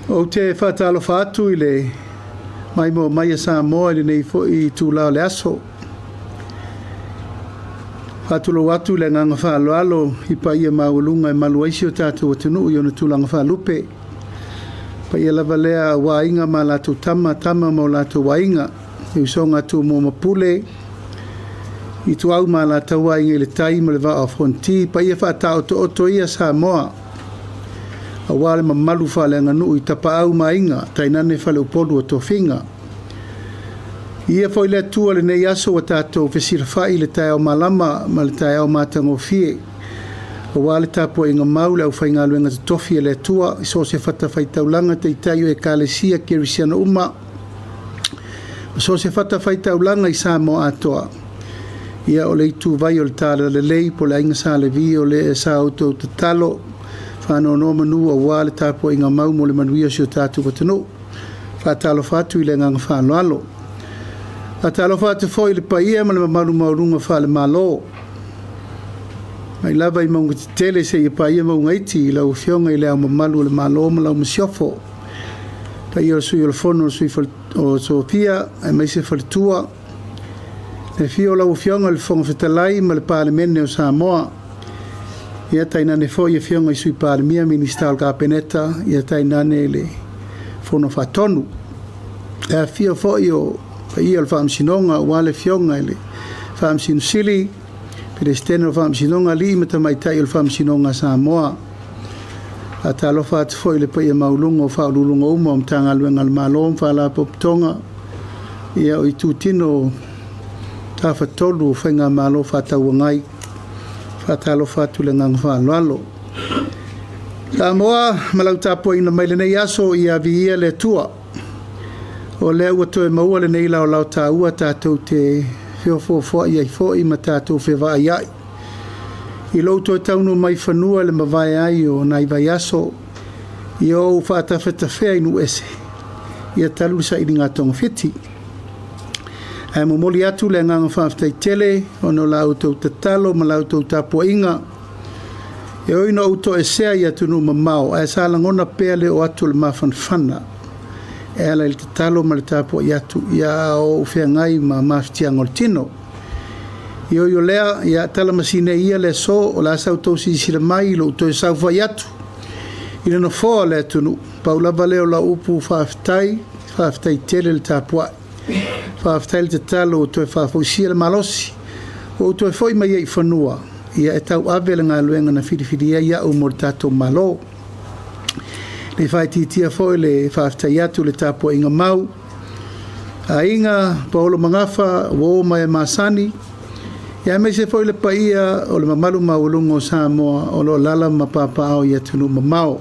Ou te faatalofa atu i le maimoa mai a Samoa i lenei foi itula o le aso. Faatulou atu i le agaga faaaloalo i paia maualuga e malu ai si o tatou atunuu i ona tulaga faalupe. Paia lava lea aua Aiga ma latou Tama, Tama ma o latou Aiga, le usoga a Tumua ma Pule, Ituau ma Alataua, Aiga i le Tai ma le Vaa o Fonoti, paia faataotooto ia Samoa aua le mamalu faaleaganuu i Tapaau ma Aiga, tainane Faleupolu o Tofiga. Ia foi le Atua i lenei aso ua tatou fesilafai i le taeao malama ma le taeao matagofie, aua le tapuaiga mau a le aufaigaluega totofi a le Atua i so o se fatafaitaulaga, taitai o Ekalesia Kerisiano uma, ma so o se fatafaitaulaga i Samoa atoa. Ia, o le ituvai o le Talalelei po o le Aiga Sa Levi, o le sa outou tatalo faanonomanu aua le tapuaiga mau mo le manuia o si o tatou atunuu. Faatalofa atu i le agaga faaaloalo. Faatalofa atu foi i le paia ma le mamalu maualuga faale-Malo, mai lava i mauga tetele seia paia mauga iti, i lau Afioga i Le Ao Mamalu o le Malo ma lau Masiofo, paia o le Sui o le Fono o Sui Sofia aemaise faletua, le afio o lau Afioga i le Fofoga Fetalai ma le Palemene o Samoa, ia tainane foi Afioga i Sui Palemia, Minisita o le Kapeneta, ia tainane le Fono Faatonu. Le afifio foi o paia o le Faamasinoga aua le Afioga i le Faamasino Sili, Peresetene o le Faamasinoga, Alii ma Tamaitai o le Faamasinoga a Samoa. Faatalofa atu foi i le paia maualuga o Ofisa Sili o Pulega uma o Matagaluega a le Malo ma Faalapotopotoga, ia o itutino tafatolu o Faigamalo Faatauagai. Faatalofa atu i le agaga faaaloalo. Samoa ma lau tapuaiga mai lenei aso, ia viia le Atua. O lea ua toe maua lenei laolao taua tatou te feofoofoai ai foi ma tatou fevaaiai. I lou toe taunuu mai i fanua i le mavae ai o nai vaiaso, ia ou faatafetafea i nuu ese, ia talu le sailiga togafiti. Ae momoli atu le agaga faafetai tele ona o la outou tatalo ma la outou tapuaiga. E ui ina ou toesea i atunuu mamao, ae sa lagona pea le oo atu o le mafanafana e ala i le tatalo ma le tapuai atu ia a o ou feagai ma mafatiaga o le tino. E ui o lea, ia tala masina ia le aso, o le a sa outou silasila mai i lou toe saofai atu i le nofoa o le atunuu. Pau lava lea o lau upu faafetai, faafetai tele le tapuai. Faafetai le tatalo ua toe faafoisia le malosi, ua ou toe foi mai ai i fanua, ia e tauave le galuega na filifilia ai au mo le tatou Malo. E le faaitiitia foi le faafetai atu i le tapuaiga mau, Aiga, Paolo Magafa, uo ma e masani, ia aemaise foi le paia o le mamalu maualuga o Samoa o lo o alaala ma papaaao i atunuu mamao.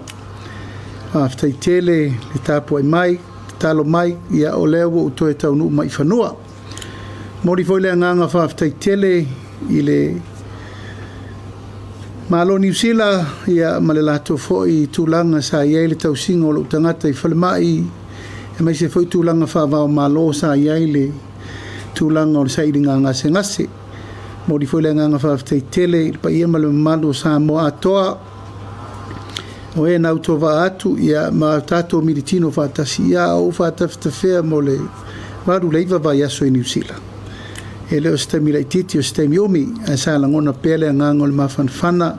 Faafetai tele le tapuai mai, tatalo mai, ia o lea ua ou toe taunuu mai i fanua. Momoli foi le agaga faafetai tele i le Malo o Niu Sila ia ma le latou foi tulaga sa i ai le tausiga o lou tagata i falemai, aemaise foi tulaga faava o Malo sa i ai le tulaga o le sailiga gasegase. Momoli foi le agaga faafetai tele i le paia ma le mamalu o Samoa atoa o e na autovaa atu ia ma tatou militino faatasi ia a o ou faatafetafea mo le 8 i le 9 vaiaso i Niu Sila. E le o se taimi laitiiti o se taimi umi, ae sa lagona pea le agaga o le mafanafana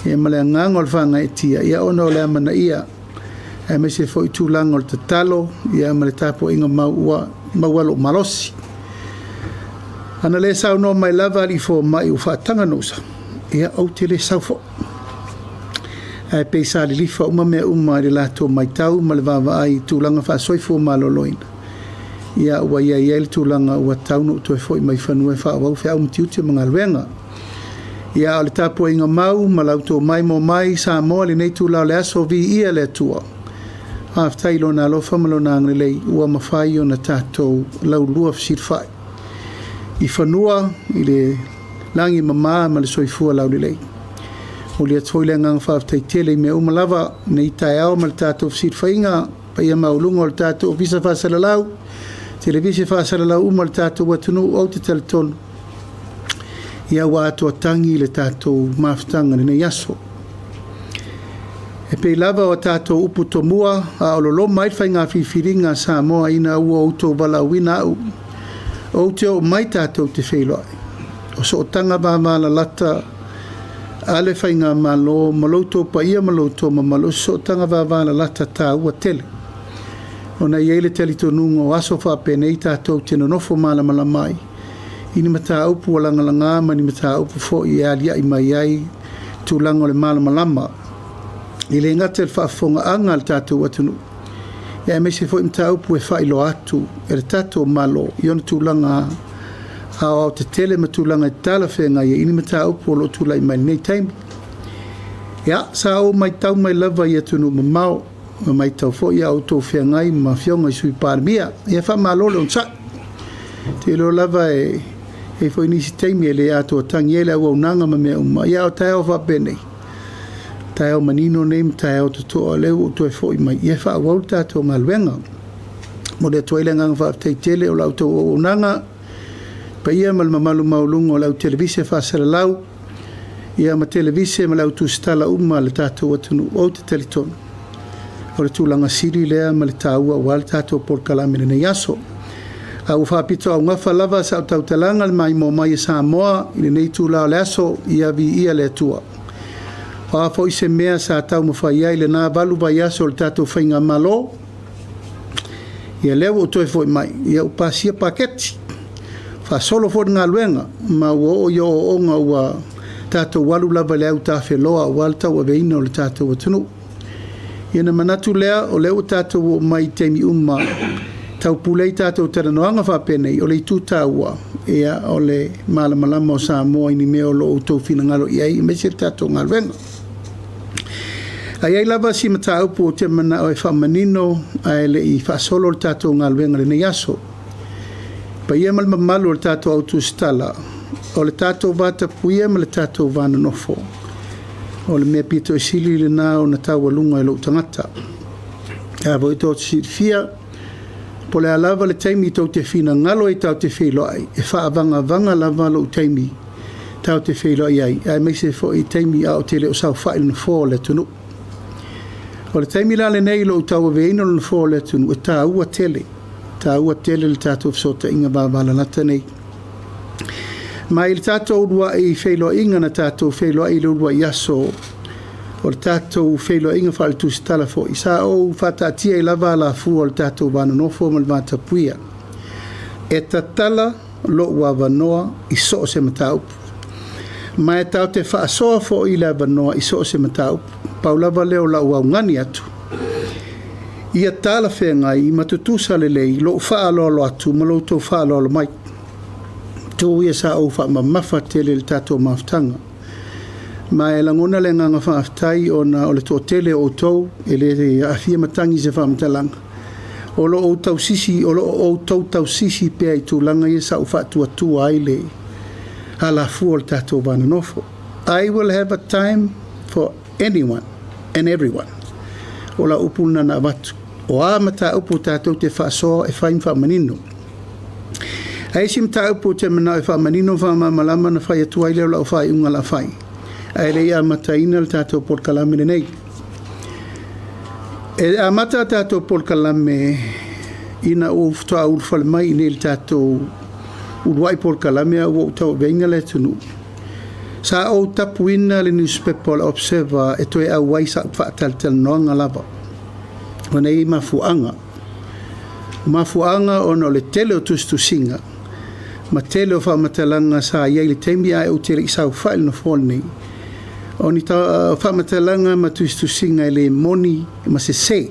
ia ma le agaga o le faagaeetia ia ona o le amanaia aemaise foi tulaga o le tatalo ia ma le tapuaiga mau ua maua lou malosi. Ana le saunoa mai lava alii fomai ua faataga ona ou sau, ia ou te le sau foi. Ae pei sa lilifa uma mea uma i le latou matau ma le vaavaai i tulaga faasoifua maloloina, ia ua i ai ai le tulaga ua tatau ona ou toe foi mai fanua e faaauau feau ma tiute ma galuega. Ia a o le tapuaiga mau ma la outou maimoa mai Samoa i lenei itula o le aso, viia le Atua. Faafetai i Lona alofa ma Lona agalelei ua mafai ona tatou laulua fesilafai i fanua i le lagi e mama ma le soifua laulelei. Momoli atu foi le agaga faafetai tele i mea uma lava i lenei taeao ma le tatou fesilafaiga, paia maualuga o le tatou Ofisa Faasalalau, Televise faasalalau uma o le tatou atunuu, ou te talitonu ia ua atoa tagi le tatou mafutaga i lenei aso. E pei lava o a tatou upu tomua a o loloma ai le faiga filifiliga a Samoa ina ua outou valaauina au ou te oo mai tatou te feiloai. O sootaga vavalalata a le Faigamalo ma lo outou paia ma lo outou mamalu, o se sootaga vavalalata taua tele. Ona e i ai le talitonuga o aso faapenei tatou te nonofo malamalama ai i ni mataupu ua lagalaga ma ni mataupu foi e aliae mai ai tulaga o le malamalama. E le gata i le faafofogaaga a le tatou atunuu, aemaise foi mataupu e faailoa atu e le tatou Malo i ona tulaga aoaotetele ma tulaga e talafeagai ai i ni mataupu o lo o tulai mai i lenei taimi. Ia, sa ou matau mai lava i atunuu mamao, ma matau foi a o outou feagai ma afioga i Sui Palemia. Ia faamalo le onosai. Ou te iloa lava e i ai foi nisi taimi e le atoatagi ai le auaunaga ma mea uma, ia a o taeao faapenei, taeao manino nei ma taeao totoa, o lea ua ou toe foi mai e faaauau le tatou galuega. E momoli atu ai le agaga faafetai tele o la outou auaunaga, paia ma le mamalu maualuga o le au televise faasalalau, ia ma televise ma le au tusitala uma a le tatou atunuu. Ou te talitonu, o le tulaga sili lea ma le taua aua le tatou polokalame i lenei aso. A ua faapitoaugafa lava sau tautalaga i le maimoa mai a Samoa i lenei itula o le aso, ia viia le Atua. O a foi se mea sa taumafai ai i lena 8 vaiaso o le tatou faigamalo, ia lea ua ou toe foi mai, ia ua pasia paketi, faasolo foi le galuega, ma ua oo i ooooga ua tatou alu lava i le autafeloa aua le tauaveina o le tatou atunuu. Ia ona manatu lea, o lea ua tatou oo mai i taimi uma e taupule ai tatou talanoaga faapenei, o le itu taua, ia, o le malamalama o Samoa i ni mea o lo o outou finagalo i ai, aemaise le tatou galuega. Ae i ai lava si mataupu ou te manao e faamanino ae le i faasolo le tatou galuega i lenei aso. Paia ma le mamalu o le tatou au tusitala, o le tatou vatapuia ma le tatou va nonofo, o le mea pito i sili lena ona taualuga e lou tagata. A foi tou te silafia, po o le a lava le taimi tou te finagalo ai tatou te feiloai, e faavagavaga lava lou taimi tatou te feiloai ai, aemaise foi taimi a o te le o saofai i le nofoa o le atunuu. O le taimi la lenei i lou tauaveina o le nofoa o le atunuu, e taua tele, taua tele le tatou fesootaiga vavalalata nei. Ma i le tatou uluai feiloaiga na tatou feiloai i le uluai aso o le tatou feiloaiga faaletusitala foi, sa ou faataatia ai lava alafua o le tatou va nonofo ma le vatapuia. E tatala lou avanoa i so o se mataupu. Ma e tatou te faasoa foi i le avanoa i so o se mataupu. Pau lava lea o lau augani atu, ia talafeagai ma tutusa lelei lou faaaloalo atu ma lo outou faaaloalo mai. Itu ia sa ou faamamafa tele i le tatou mafutaga. Ma e lagona le agaga faafetai ona o le toatele o outou e le aafia matagi i se faamatalaga, o lo o outou tausisi pea i tulaga ia sa ou faatuatua ai le alafua o le tatou va nonofo. I will have a time for anyone and everyone. O lau upu lena na avatu. O a mataupu tatou te faasoa e fai ma faamanino. Ae isi mataupu ou te manao e faamanino ma faamalamalama ona fai atu ai lea o lau faaiuga o le a fai, ae le i amataina le tatou polokalame lenei. E amata a tatou polokalame ina ua ou faatoa ulufale mai i inei i le tatou uluai polokalame a ua ou tauaveina le atunuu. Sa ou tapuina le newspaper o le Observer e toe auai sau faatalatalanoaga lava ona e i ai mafuaaga. O mafuaaga ona o le tele o tusitusiga ma tele o faamatalaga sa i ai i le taimi ae ou te le i saofai i le nofoa lenei. O ni faamatalaga ma tusitusiga e le moni ma sese.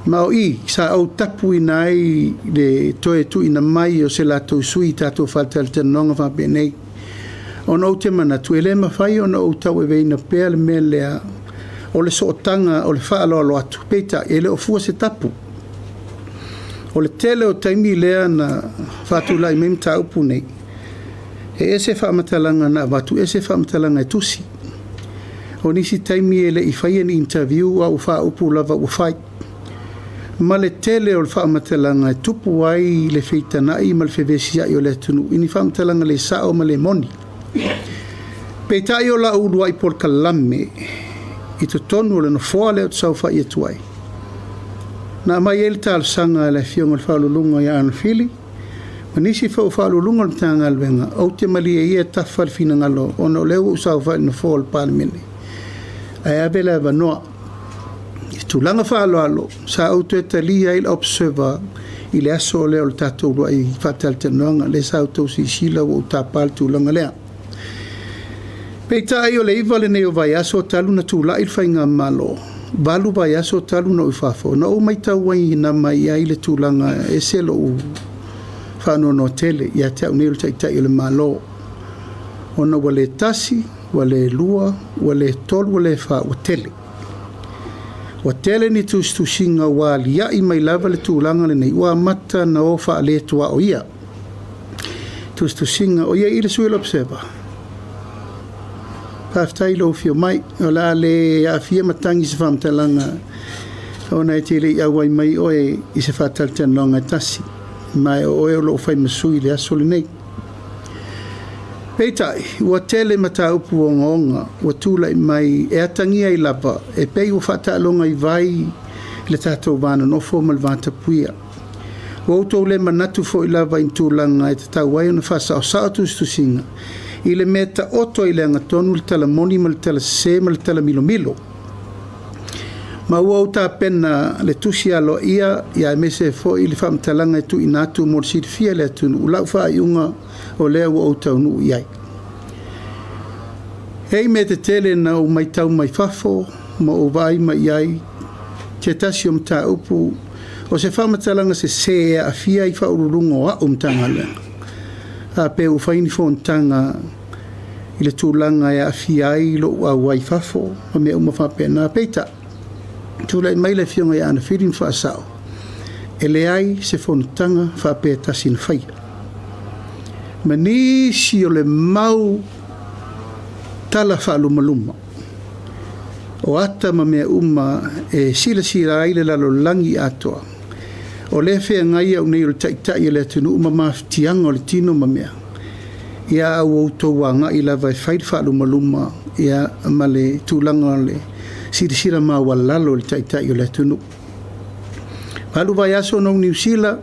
Ma o i sa ou tapuina ai le toe tuuina mai o se latou sui i tatou faatalatalanoaga faapenei, ona ou te manatu e le mafai ona ou tauaveina pea le mea lea o le sootaga o le faaaloalo atu, peitai e le o fua se tapu. O le tele o taimi lea na faatulai mai mataupu nei, e ese faamatalaga na avatu, ese faamatalaga e tusi. O nisi taimi e le i faia ni interview a ua faaupu lava ua fai. Ma le tele o le faamatalaga e tupu ai le feitanai ma le fevesiai o le atunuu i ni faamatalaga le sao ma le moni. Peitai o lau uluai polokalame i totonu o le nofoa lea ou te saofai atu ai, na aumai ai le talosaga a le Afioga i le Faauluuluga ia Arnold Fili ma nisi foi o Faauluuluga o le Matagaluega, ou te malie ia e tafa le finagalo ona o lea ua ou saofai i le nofoa o le Palemene, ae ave le avanoa. I tulaga faaaloalo, sa ou toe talia ai le Observer i le aso lea o le tatou uluai faatalatalanoaga, lea sa outou silasila ua ou tapa le tulaga lea. Peitai o le 9 lenei o vaiaso talu ona tulai le faigamalo, 8 vaiaso talu ona ou i fafo, na ou matauina mai ai le tulaga e ese lou faanoanoa tele ia te au nei o le Taitai o le Malo, ona ua le tasi, ua le lua, ua le tolu, ua le fa, ua tele. Ua tele ni tusitusiga ua alia'i mai lava le tulaga lenei ua amata ona o faale-tuaoia. Tusitusiga, o i ai i i le sui o le Observer? Faafetai i lou afio mai. O le a le aafia matagi i se faamatalaga ona e te le i auai mai oe i se faatalatalanoaga e tasi, ma o oe o lo o fai ma sui i le aso lenei. Peitai, ua tele mataupu ogaoga ua tulai mai e atagia ai lava e pei ua faataaloga i vai le tatou va nonofo ma le va tapuia. Ua outou le manatu foi lava i ni tulaga e tatau ai ona faasaosao tusitusiga i le mea e taoto ai i le agatonu le tala moni ma le tala sese ma le tala milomilo. Ma ua ou tapena le tusi aloaia aemaise ai foi le faamatalaga e tuuina atu mo le silafia e le atunuu lau faaiuga o lea ua ou taunuu i ai. E i ai mea tetele na ou matau mai fafo ma ou vaai mai i ai, se tasi o mataupu o se faamatalaga sese e aafia ai Faauluuluga o au Matagaluega, a pe ua fai ni fonotaga i le tulaga e aafia ai lou auai i fafo ma mea uma faapena. Peitai, tulai mai le Afioga ia Agafili ma faasao, e leai se fonotaga faapea e tasi na faia. Ma nisi o le mau tala faalumaluma o ata ma mea uma e silasila ai le lalolagi atoa, o lea e feagai au nei o le Taitai o le atunuu ma mafatiaga o le tino ma mea, ia a ua outou agai lava e fai le faalumaluma ma le tulaga o le silasila maualalo i le Taitai o le atunuu. 8 vaiaso na ou Niu Sila,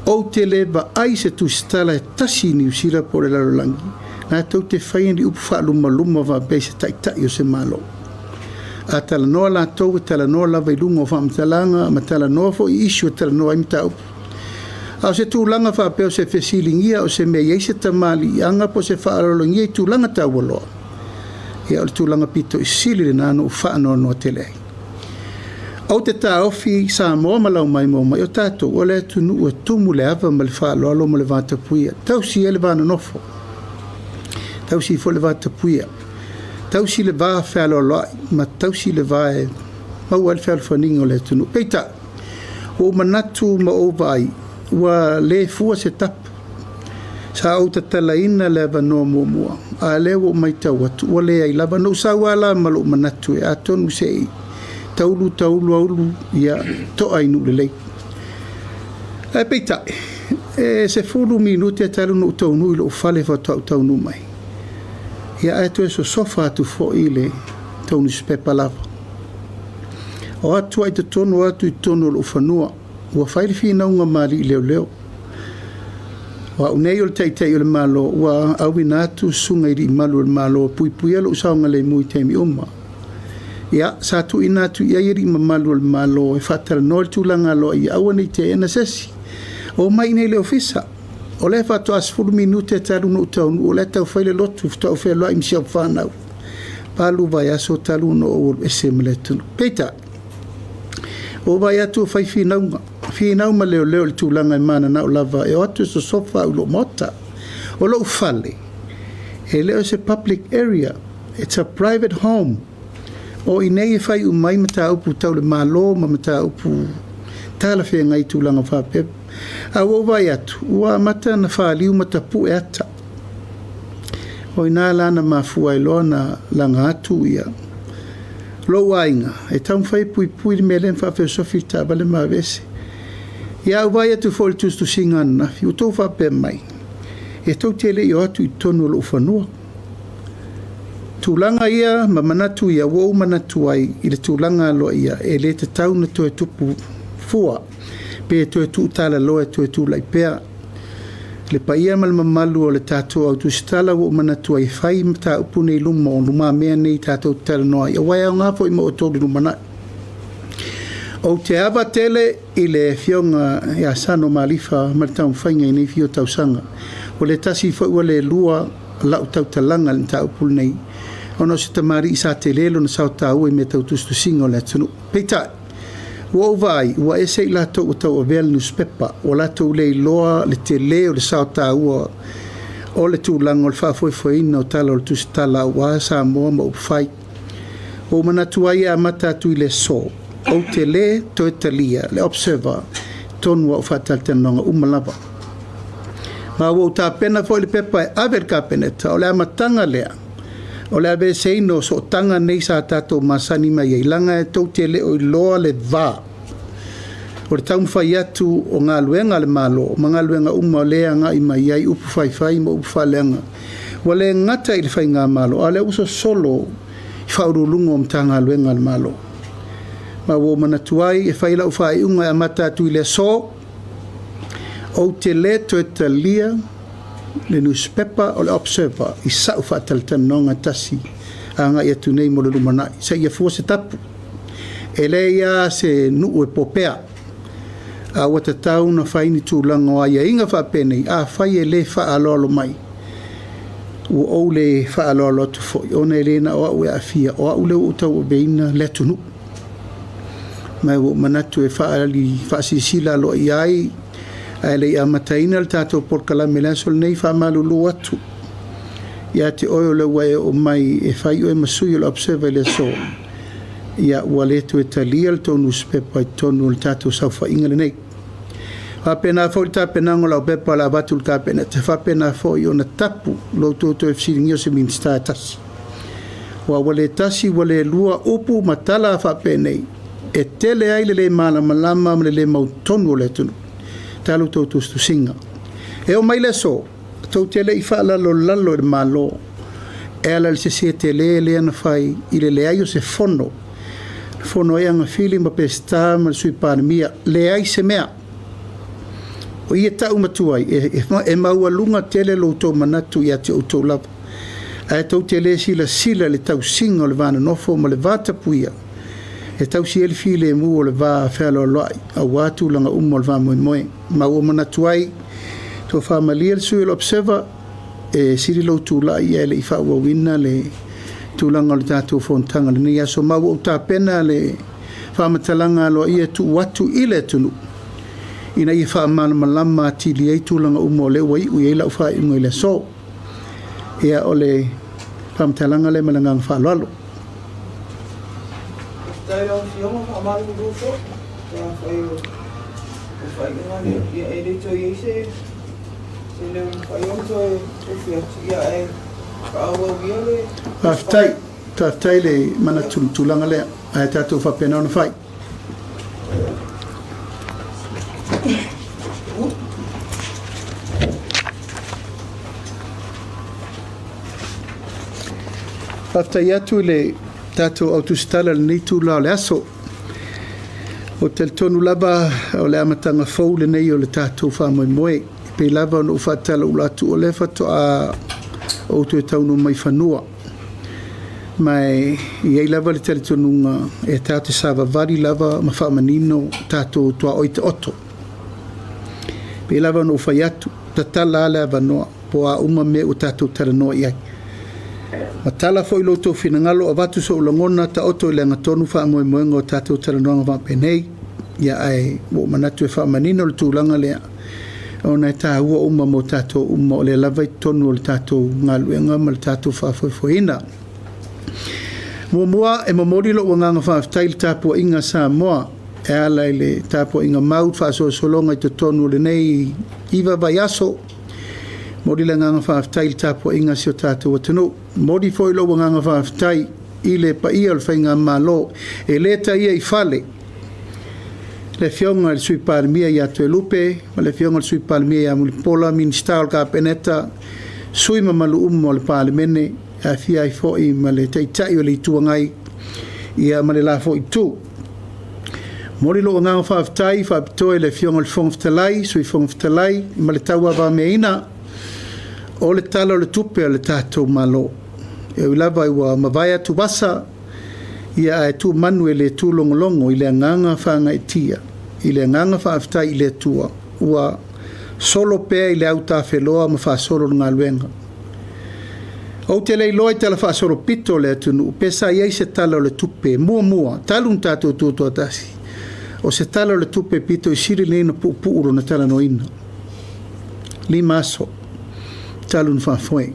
ou te le vaai i se tusitala e tasi i Niu Sila po o le lalolagi latou te faia ni upu faalumaluma faapea i se Taitai o se Malo. A talanoa latou, e talanoa lava i luga o faamatalaga ma talanoa foi i issue e talanoa ai mataupu. A o se tulaga faapea o se fesiligia o se mea e i ai se tamaliiaga po o se faaaloalogia i tulaga taualoa, ia o le tulaga pito i sili lena na ou faanoanoa tele ai. Ou te taofi Samoa ma lau maimoa mai, o tatou o le atunuu e tumu le ava ma le faaaloalo ma le vatapuia. Tausi ai le va nonofo, tausi foi le vatapuia, tausi le va fealoaloai ma tausi le va e maua ai le fealofaniga o le atunuu. Peitai, ua ou manatu ma ou vaai, ua le fua se tapu. Sa ou tatalaina le avanoa muamua, a o lea ua ou matau atu, ua leai lava. Na ou sau lava la ma lou manatu e atonu se i taulu taulu aulu, ia to'a i nuu lelei. Ae peitai, e 10 minute talu ona ou taunuu i lou fale faatoa ou taunuu mai, ia ae toe sosofa atu foi le tou nusipepa lava. O atu ai totonu, o atu i totonu o lou fanua, ua fai le finauga ma alii leoleo. O au nei o le Taitai o le Malo, ua auina atu susuga i alii malu o le Malo e puipuia lou saogalemu i taimi uma. Ia, sa tuuina atu i ai alii mamalu o le Malo e faatalanoa le tulaga aloaia, aua ne i teena se isi. Omai i inei i le ofisa. O lea faatoa 10 minute talu ona ou taunuu, o la e tau fai le lotu, faatoa ou feiloai ma si au fanau. 8 vaiaso talu ona ou alu ese ma le atunuu. Peitai, ua ou vaai atu ua fai finauga, finau ma leoleo i le tulaga e mananao lava e o atu e sosofa au i lou maota. O lou fale, e le o se public area, it's a private home. O i inei e fai uma ai mataupu tau le Malo ma mataupu talafeagai i tulaga faapea. A ua ou vaai atu, ua amata ona faliu ma tapue ata. O i ina la na mafua ai loa ona laga atu ia lou aiga e taumafai e puipui le mea lea na faafeosofi le taavale ma aveese. Ia au vaai atu foi i le tusitusiga ananafi, ua outou faapea mai, e tou te le i o atu i totonu o lou fanua. Tulaga ia ma manatu ia ua ou manatu ai i le tulaga aloaia e le tatau ona toe tupu fua pe toe tuutalaloa e toe tulai pea. Le paia ma le mamalu o le tatou au tusitala ua ou manatu ai e fai mataupu nei i luma o lumamea nei tatou te talanoa ai, aua e aoga foi mo outou i le lumanai. Ou te ava tele i le Afioga ia Sano Malifa ma le taumafaiga i nei fia o tausaga. Ua le tasi foi ua le lua lau tautalaga i le mataupu lenei, ona o se tamalii sa tele lona sao taua i mea tau tusitusiga o le atunuu. Peitai, ua ou vaai ua ese i latou ua tauavea le nusipepa, ua latou le iloa le tele o le sao taua o le tulaga o le faafoefoeina o tala o le tusitala aua Samoa ma upufai. Ua ou manatu ai e amata atu i le aso, ou te le toe talia le Observer i totonu o au faatalatalanoaga uma lava. Ma ua ou tapena foi le pepa e ave i le Kapeneta, o le amataga lea o le aveeseina o sootaga nei sa tatou masani mai ai, leaga e tou te le o iloa le va o le taumafai atu o galuega a le Malo ma galuega uma o lea e agai mai ai upu faifai ma upu faaleaga. Ua le gata i le Faigamalo, a o lea ua sosolo i Faauluuluga o Matagaluega a le Malo. Ma ua ou manatu ai e fai lau faaiuga e amata atu i le aso, ou te le toe talia le nusipepa o le Observer i sau faatalatalanoaga e tasi agai atu nei mo le lumanai, seia fua se tapu. E leai lava se nuu e popea, a ua tatau ona fai ni tulaga o aiaiga faapenei, afai e le faaaloalo mai, ua ou le faaaloalo atu foi, ona e le na o au e aafia, o au lea ua ou tauaveina le atunuu. Ma ua ou manatu e faaali faasilasila aloaia ai, ae le i amataina le tatou polokalame i le aso lenei, e faamalulu atu ia te oe o lea ua e oo mai e fai oe ma sui o le Observer i le aso, ia ua le toe talia le tou nusipepa i totonu o le tatou saofaiga lenei. E faapena foi le tapenaga o lau pepa o le a avatu i le Kapeneta, e faapena foi ona tapu lo outou toe fesiligia o se Minisita e tasi. Aua ua le tasi ua le lua upu ma tala faapenei e tele ai le le malamalama ma le le mautonu o le atunuu. Talu tou tusitusiga. E oo mai le aso, tou te le i faalalolalo i le Malo e ala i le sese tele lea na fai i le leai o se fono, na fono ai Agafili ma Peseta ma le Sui Palemia, leai se mea. O i e tau matua ai, e maualuga tele lo outou manatu ia te outou lava, ae tou te le silasila i le tausiga o le va nonofo ma le va tapuia e tausi ai le filemu o le va fealoaloai aua tulaga uma o le faamoemoe. Ma ua manatu ai, tofa malie le sui o le Observer, e sili lou tulai ae le i faaauauina le tulaga o le tatou fonotaga i lenei aso. Ma ua ou tapena le faamatalaga aloaia e tuu atu i le atunuu ina ia faamalamalama atili ai tulaga uma o lea ua iu i ai lau faaiuga i le aso. Ia, o le faamatalaga lea ma le agaga faaaloalo. Faafetai lau Afioga, faamalulu foi pe afai o le faaiuga lea, ia e le toe i ai se leo e mafai ona toe tofi atu, ia ae faaauau ia le. Faafetai, faafetai le manatu i le tulaga lea, ae tatou faapena ona fai. Faafetai atu i le tatou au tusitala i lenei itula o le aso. Ou te talitonu lava o le amataga fou lenei o le tatou faamoemoe. E pei lava ona ou faatalaula atu, o lea faatoa ou toe taunuu mai fanua. Ma e i ai lava le talitonuga e tatou te savavali lava ma faamanino tatou tuaoi taoto. E pei lava ona ou fai atu, tatala lava le avanoa po o a uma mea ua tatou talanoa i ai. Matala foi lo outou finagalo, avatu sou lagona, taoto i le agatonu faamoemoega o tatou talanoaga faapenei. Ia ae ua ou manatu e faamanino le tulaga lea, ona e taua uma mo tatou uma o lea lava i totonu o le tatou galuega ma le tatou faafoefoeina. Muamua, e momoli lou agaga faafetai i le tapuaiga a Samoa e ala i le tapuaiga mau i le faasolosologa i totonu o lenei 9 vaiaso. Momoli le agaga faafetai i le tapuaiga a si o tatou atunuu. Momoli foi lou agaga faafetai i le paia o le Faigamalo e le taia i fale, le Afioga i le Sui Palemia ia Toelupe ma le Afioga i le Sui Palemia ia Mulipola, Minisita o le Kapeneta, sui mamalu uma o le Palemene. E aafia ai foi ma le Taitai o le Itu Agai ia ma le la foi Itu. Momoli lou agaga faafetai faapitoa i le Afioga i le Fofoga Fetalai, Sui Fofoga Fetalai ma le tauavagameaina o le Tala o le Tupe a le tatou Malo. E ui lava ua mavae atuvasa, ia ae tu manu e le tūlogologo i le agaga faagaeetia, i le agaga faafetai i le Atua ua solo pea i le autafeloa ma faasolo le galuega. Ou te le iloa i tala faasolopito o le atunuu pe sa i ai se Tala o le Tupe muamua talu ona tatou tutoatasi, o se Tala o le Tupe pito i sili lenei ona puupuu lona talanoaina. 5 aso talu ona faafoe.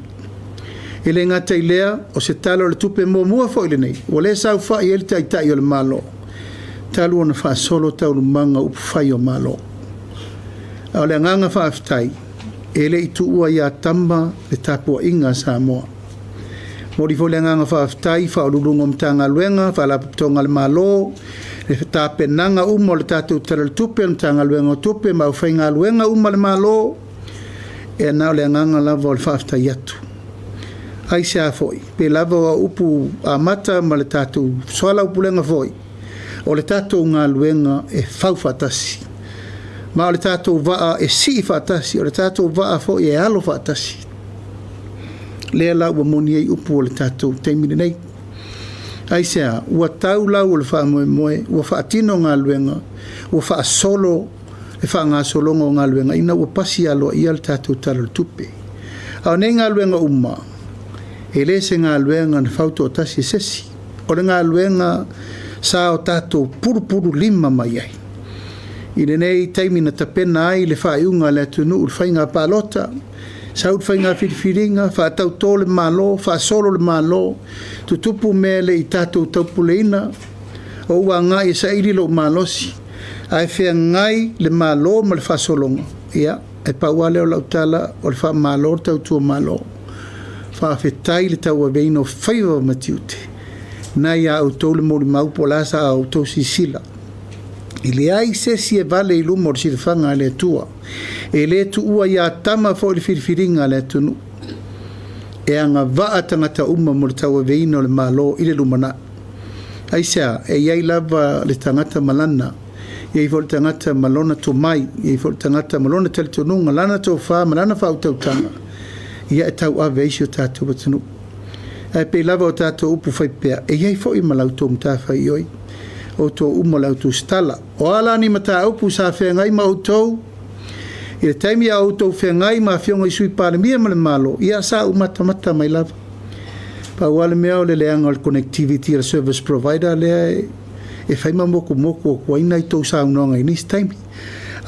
E le gata i lea, o se Tala o le Tupe muamua foi lenei ua le saofai ai le Taitai o le Malo talu ona faasolo taualumaga o upufai o Malo. A o le agaga faafetai, e le i tuua ia Tama le tapuaiga a Samoa. Momoli foi le agaga faafetai i Ofisa Sili o Pulega o Matagaluega, Faalapotopotoga a le Malo, le tapenaga uma o le tatou Tala o le Tupe, le Matagaluega o Tupe ma aufaigaluega uma a le Malo. E na o le agaga lava o le faafetai atu. Aisea foi? Pei lava o au upu amata ma le tatou soalaupulega foi, o le tatou galuega e fau faatasi. Ma o le tatou vaa e sii faatasi, o le tatou vaa foi e alo faatasi. Lea la ua moni ai upu o le tatou taimi lenei. Aisea? Ua tau lau o le faamoemoe, ua faatino galuega, ua faasolo le faagasologa o galuega ina ua pasi aloaia le tatou Tala o le Tupe. A o nei galuega uma, e le se galuega na fautoatasi e se isi. O le galuega sa o tatou pulupululima mai ai. I lenei taimi na tapena ai le faaiuga a le atunuu i le faiga palota, sau le faiga filifiliga, faatauto le Malo, faasolo le Malo, tutupu mea e le i tatou taupuleina, ou agai e saili lou malosi, ae feagai le Malo ma le faasologa, ia, e pau lava lea o lau tala, o le faamalo le tautua Malo. Faafetai le tauaveina o faiva ma tiute, na ia outou le molimau po o le a sa outou silasila. E leai se isi e vale i luma o le silafaga a le Atua. E le tuua ia Tama foi le filifiliga a le atunuu. E agavaa tagata uma mo le tauaveina o le Malo i le lumanai. Aisea? E i ai lava le tagata ma lana, e i ai foi le tagata ma lona tomai, e i ai foi le tagata ma lona talitonuga, lana tofa ma lana faautautaga, ia e tauave ai si o tatou atunuu. Ae pei lava o tatou upu faipea, e i ai foi ma la outou matafaioi, outou uma o le autusitala. O a la ni mataupu sa feagai ma outou i le taimi a outou feagai ma Afioga i Sui Palemia ma le Malo, ia sa ou matamata mai lava. Pau lava le mea o le leaga o le connectivity a le service provider lea e fai ma motumotu atu ai nai tou saunoaga i nisi taimi.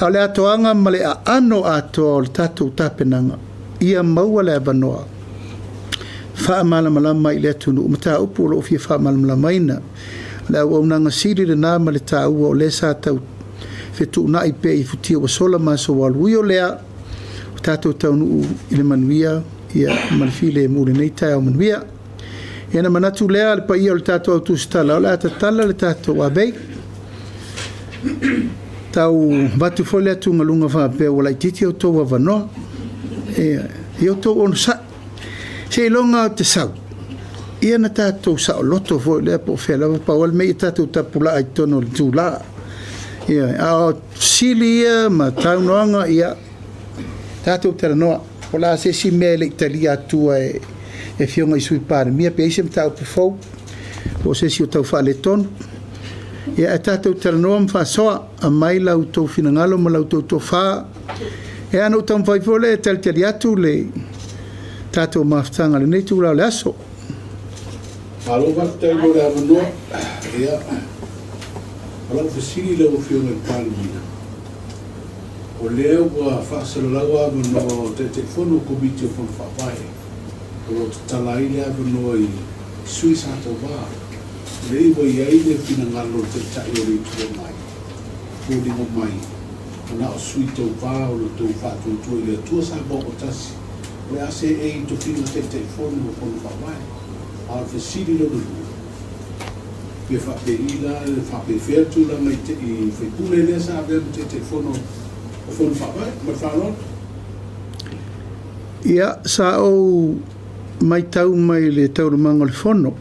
A o le atoaga ma le aano atoa o le tatou tapenaga, ia maua le avanoa faamalamalama i le atunuu mataupu o lo o fia faamalamalamaina. O le auaunaga sili lena ma le taua o lea sa tau fetuunai pea i futia ua sola ma aso ua alu. Ui o lea, ua tatou taunuu i le manuia ia, ma le filemu i lenei taeao manuia. Ia ona manatu lea le paia o le tatou au tusitala, o le a tatala le tatou avei. Tau avatu foi le atugaluga faapea ua laitiiti outou avanoa. Ia, ia outou onosai. Seiloga ou te sau, ia na tatou saoloto foi lea po o fea lava, pau lava le mea ia tatou tapulaa i totonu o le itula. Ia, a o fesili ia ma saunoaga, ia, tatou talanoa. Po o le a se isi mea e le i talia atua e Afioga i Sui Palemia, pe i ai se mataupu fou, po o se isi o tau faaletonu. Ia, ae tatou talanoa ma faasoa, aumai la outou finagalo ma la outou tofa. Ia, ona ou taumafai foi lea e talitali atu le tatou mafutaga i lenei itula o le aso. Malo faafetai mo le avanoa. Ia, o lau fesili i lau Afioga i le Palemia, o lea ua faasalalau avanoa o Taitaifono o Komiti o Fono Faavae o lo o tatala ai le avanoa i sui sa tauva, lea ua i ai le finagalo o le Taitai o le Itu Agai, foliga mai ua na o sui tauva o lo outou faatuatua i le Atua Samoa ua tasi, o le a seei i tofiga Taitaifono o Fono Faavae. A o le fesili lona lua, pe faapei la, faapefea le tulaga i i faipule lea sa avea ma Taitaifono o Fono Faavae? Ma le faaaloalo. Ia, sa ou matau mai i le taualumaga o le Fono,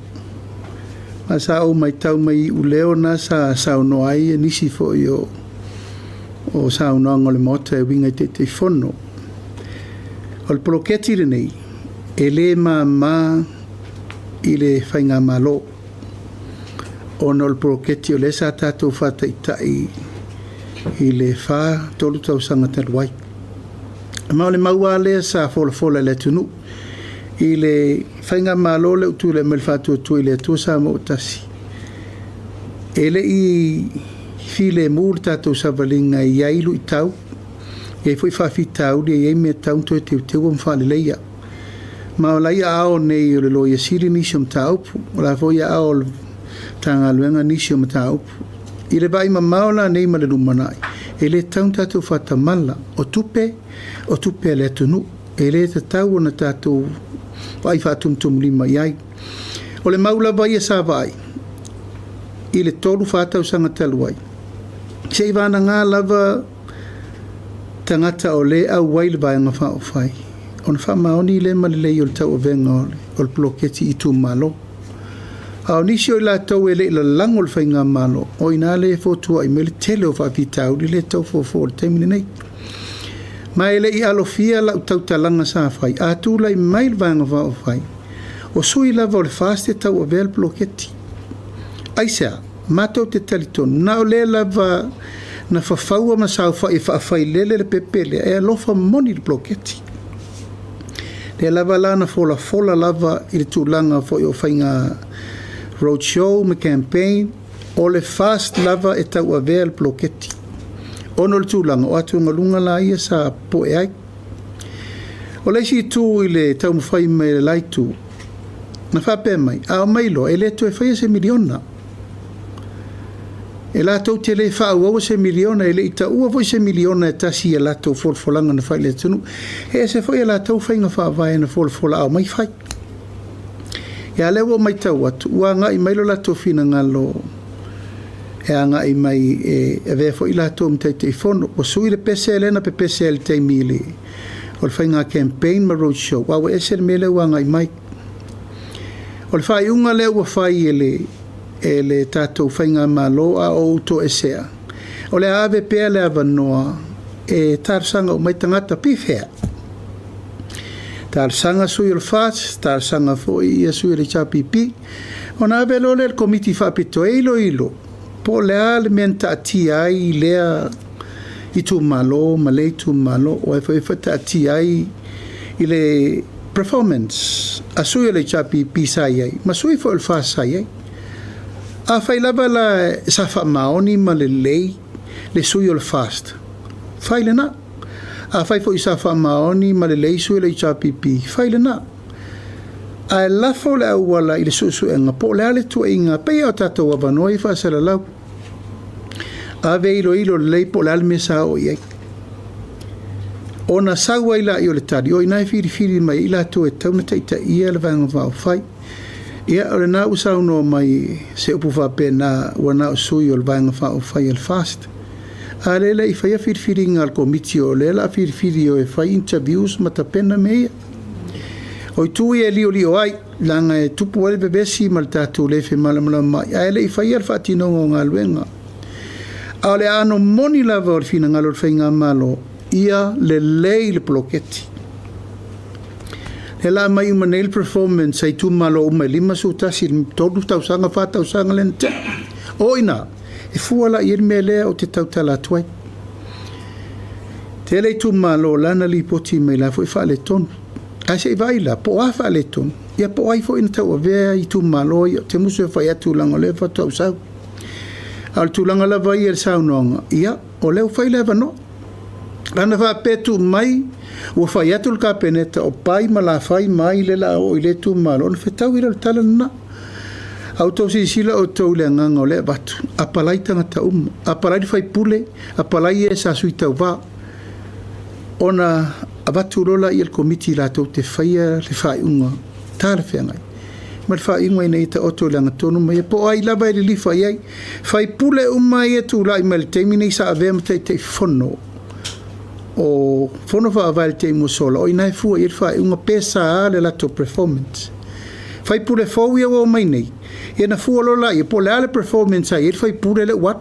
ma sa ou matau mai i iuleo na sa saunoa ai nisi foi o saunoaga o le Maota e uiga i Taitaifono. O le poloketi lenei, e le mama i le Faigamalo, ona o le poloketi o lea sa tatou faataitai i le 4, 3 tausaga talu ai. Ma o le mau lava lea sa folafola i le atunuu i le Faigamalo lea ua tulai mai i le Faatuatua i le Atua Samoa ua Tasi, e le i filemu le tatou savaliga, e i ai luitau, e i ai foi faafitauli, e i ai mea e tatau ona toe teuteu ma faaleleia. Ma o la e i aao nei o le Loia Sili nisi o mataupu, o la foi e i aao o le Matagaluega nisi o mataupu. I le vaai mamao la nei ma le lumanai, e le tatau ona tatou faatamala, o tupe, o tupe a le atunuu, e le tatau ona tatou vaai faatumutumulima i ai. O le mau lava ia sa vaai i le 3, 4 tausaga talu ai, seivagana lava tagata o lea e auai le Vaega Faaupufai, ona faamaoni lea ma lelei o le tauavega o le poloketi i itumalo. A o nisi o i latou e le i lalago i le Faigamalo, o i ina lea e fotuai mai le tele o faafitauli lea e tau fofo i le taimi lenei. Ma e le i alofia lau tautalaga sa fai, a tulai mai le Vaega Faaupufai, o sui lava o le FAST e tauavea le poloketi. Aisea? Matou te talitonu, na o lea lava na fafaua ma saofai e faafailele le pepe lea, e alofa moni i le poloketi. Lea lava la na folafola lava i le tulaga foi o faiga road show ma campaign, o le FAST lava e tauavea le poloketi. Ona o le tulaga o atugaluga la ia sa popoe ai. O le isi itu i le taumafai mai o le la itu, na faapea mai, a omai loa, e le toe faia se miliona. E latou te le faaauaua se miliona, e le i taua foi se miliona e tasi i a latou folafolaga na fai i le atunuu. E ese foi a latou faiga faavae na folafola a omai fai. Ia lea ua ou matau atu, ua agai mai lo latou finagalo e agai mai e avea foi latou ma Taitaifono. Ua sui le pese lea na pepese ai i le taimi o le faiga campaign ma road show, a ua ese le mea lea ua agai mai. O le faaiuga lea ua fai e le tatou Faigamalo a o ou toesea, o le a ave pea le avanoa e talosaga uma ai tagata pe fea. Talosaga sui o le FAST, talosaga foi ia sui o le HRPP, ona ave loa lea i le Komiti Faapitoa e iloilo po o le a le mea na taatia ai lea itumalo ma lea itumalo, o ai foi e taatia ai i le performance a sui o le HRPP sa i ai, ma sui foi o le FAST sa i ai. Afai lava la sa faamaoni ma lelei le sui o le FAST, fai lena. Afai foi sa faamaoni ma lelei sui o le HRPP, fai lena. Ae lafo le auala i le suesuega po o le a le tuuaiga, pei o tatou avanoa i faasalalau. Ave iloilo lelei po o le a le mea sa oo i ai. Ona sau ai laia o le tali, o i ina e filifili mai ai i latou e tatau ona taitaia le Vaega Faaupufai. Ia, o lena ua saunoa mai se upu faapena ua na o sui o le Vaega Faaupufai a le FAST. A lea e le i faia filifiliga a le Komiti, o lea o le a filifili o e fai interviews ma tapena mea ia. O itu ia e liolio ai, leaga e tupu ai le vevesi ma le tatou le femalamalamaai, ae le i faia le faatinoga o galuega. A o le aano moni lava o le finagalo o le Faigamalo, ia lelei le poloketi. Lea la aumai uma nei le performance a itumalo uma e 51, 3 tausaga, 4 tausaga lea na tea. O i ina, e fua la i ai le mea lea ou te tautala atu ai. Tele itumalo la na lipoti mai la foi faaletonu. Ae se i vaai la, po o a faaletonu, ia po o ai foi na tauavea itumalo ia, ou te musu e fai atu leaga o lea faatoa ou sau. A o le tulaga lava ia i le saunoaga, ia, o lea ua fai le avanoa. Ana faapea tuu mai, ua fai atu le Kapeneta o Pai ma Lafai ma ai lea o le a oo i lea itumalo, ona fetaui lea o le tala lena. A outou silasila outou i le agaga o lea e avatu, apalai tagata uma, apalai le faipule, apalai e sa sui tauva, ona avatu loa laia i le Komiti latou te faia le faaiuga talafeagai ma le faaiuga ina ia taoto i le agatonu ma ia po o ai lava e lilifa i ai. Faipule uma ia e tulai mai i le taimi nei sa avea ma Taitaifono. o Fono Faavae i le taimi ua sola, o i ina e fua i ai le faaiuga pe sa le latou performance. Faipule fou ia ua omai nei, ia na fua loa laia po o le a le performance sa i ai le faipule lea ua alu.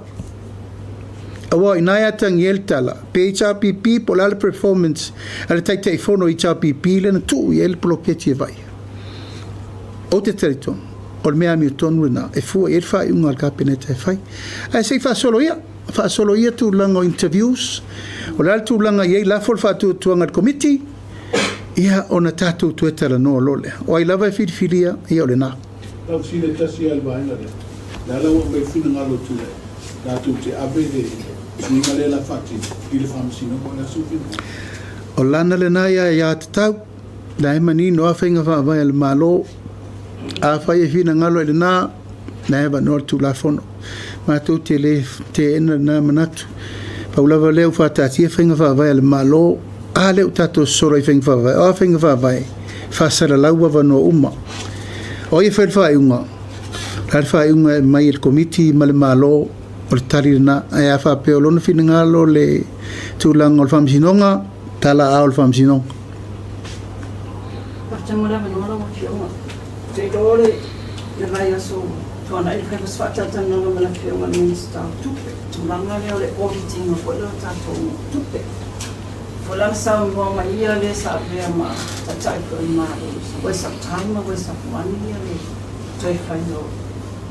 Aua o i ina e atagia ai le tala, pe HRPP po o le a le performance a le Taitaifono o HRPP lea na tuu i ai le poloketi e vaaia. Ou te talitonu, o le mea amiotonu lena e fua i ai le faaiuga a le Kapeneta e fai. Ae se i faasolo ia, faasolo ia tulaga o interviews, o le a le tulaga e i ai, lafo le faatuatuaga i le Komiti, ia ona tatou toe talanoa loa lea. O ai lava e filifilia, ia o lena. Lau fesili e tasi lava i le vaega lea, o le a la ua aumai ai le finagalo o Tuilaepa latou te ave le suiga lea o le a faatino i le Faamasinoga? O le a sou finagalo? O lana lena aiatatau, la e manino lava faiga faavae a le Malo. Afai e finagalo i lena, la e avanoa le Tulafono. Matou te le teena lena manatu. Pau lava lea ua faataatia faiga faavae a le Malo, a lea ua tatou sosolo i faiga faavae? O a faiga faavae? E faasalalau avanoa uma. O ai e fai le faaiuga? O le a le faaiuga e aumai e le Komiti ma le Malo, o le tali lena. Ae a faapea o lona finagalo le tulaga o le Faamasinoga, tala aao i le Faamasinoga. Faafetai mo le avanoa lau Afioga. Ou te iloa o le vaiaso ua tuanai na fai ma se faatalatalanoaga ma le Afioga i le Minisita o Tupe, i le tulaga lea o le audit ina foi lea o tatou tupe. Foi la na saunoa mai ia le sa avea ma Taitai foi o le Malo, it's a waste of time a waste of money ia le toe faiga o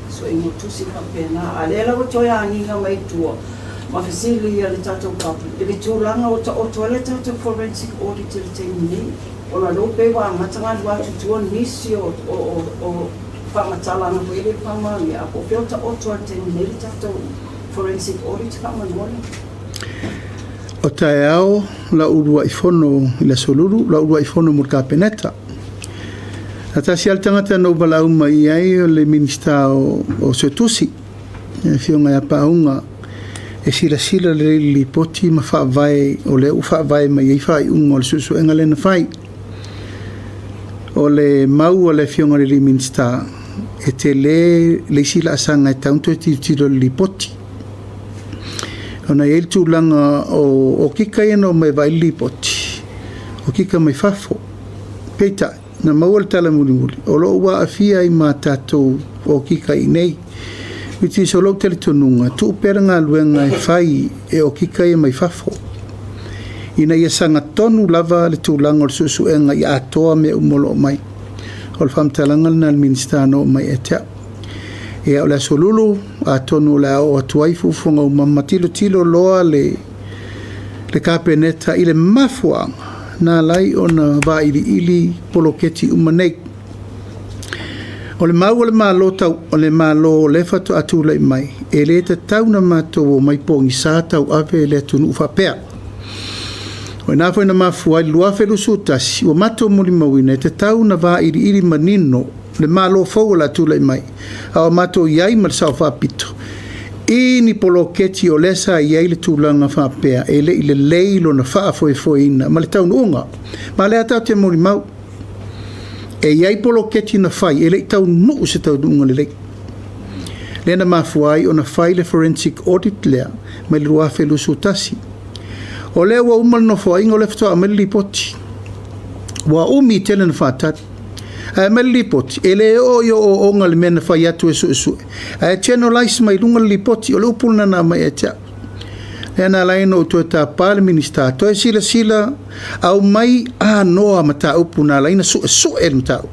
suiga o tusi faapena. A o lea la ua toe agiga mai i tua ma fesili a le tatou public i le tulaga ua taoto ai le tatou forensic audit i le taimi nei, ona o lea ua pei ua amata ona alu atu i tua nisi o faamatalaga foi ia e le faamaonia, ae po o fea o taoto ai i le taimi nei le tatou forensic audit faamolemole. O taeao lau uluai fono i le Aso Lulu, lau uluai fono mo le Kapeneta. Na tasi lava le tagata na ou valaau mai i ai o le Minisita o Suetusi, le Afioga ia Paauga, e silasila lelei i le lipoti ma faavae o lea ua faavae mai ai faaiuga o le suesuega lea na fai. O le mau a le Afioga i le Minisita, e tele le isi laasaga e tatau ona toe tilotilo i le lipoti. Ona e i ai le tulaga o okika ia na omai e vaai le lipoti, okika mai fafo. Peitai, na maua le tala mulimuli, o lo o ua aafia ai ma tatou okika i inei. Which is o lou talitonuga, tuu pea le galuega e fai e okika ia mai fafo, ina ia sagatonu lava le tulaga o le suesuega ia atoa mea uma o lo o mai. O le faamatalaga lena a le Minisita na oo mai ia te au. Ia, o le Aso Lulu, atonu o le a oo atu ai fuafuaga uma ma tilotilo loa le Kapeneta i le mafuaaga na ala ai ona vailiili poloketi uma nei. O le mau a le Malo tau, o le Malo o lea faatoa tulai mai, e le tatau ona matou omai pogisa tauave le atunuu faapea. O i ina foi na mafua ai le 2021, ua matou molimauina e tatau ona vailiili manino le Malo fou o le a tulai mai, a o matou i ai ma le Sao Faapito, i ni poloketi o lea sa i ai le tulaga faapea e le i lelei lona faafoefoeina ma le taunuuga. Ma o lea tatou te molimau, e i ai poloketi na fai e le i taunuu se taunuuga lelei. Lea na mafua ai ona fai le forensic audit lea mai le 2021. O lea ua uma le nofoaiga o lea faatoa aumai le lipoti. Ua umi tele ona faatali. Ae aumai le lipoti, e le oo i ooooga le mea na fai atu e suesue, ae generalise mai luga le lipoti, o le upu lena na aumai ia te au. Lea na ala ai ona ou toe tapa le Minisita, toe silasila, aumai anoa mataupu na ala ai ona suesue le mataupu.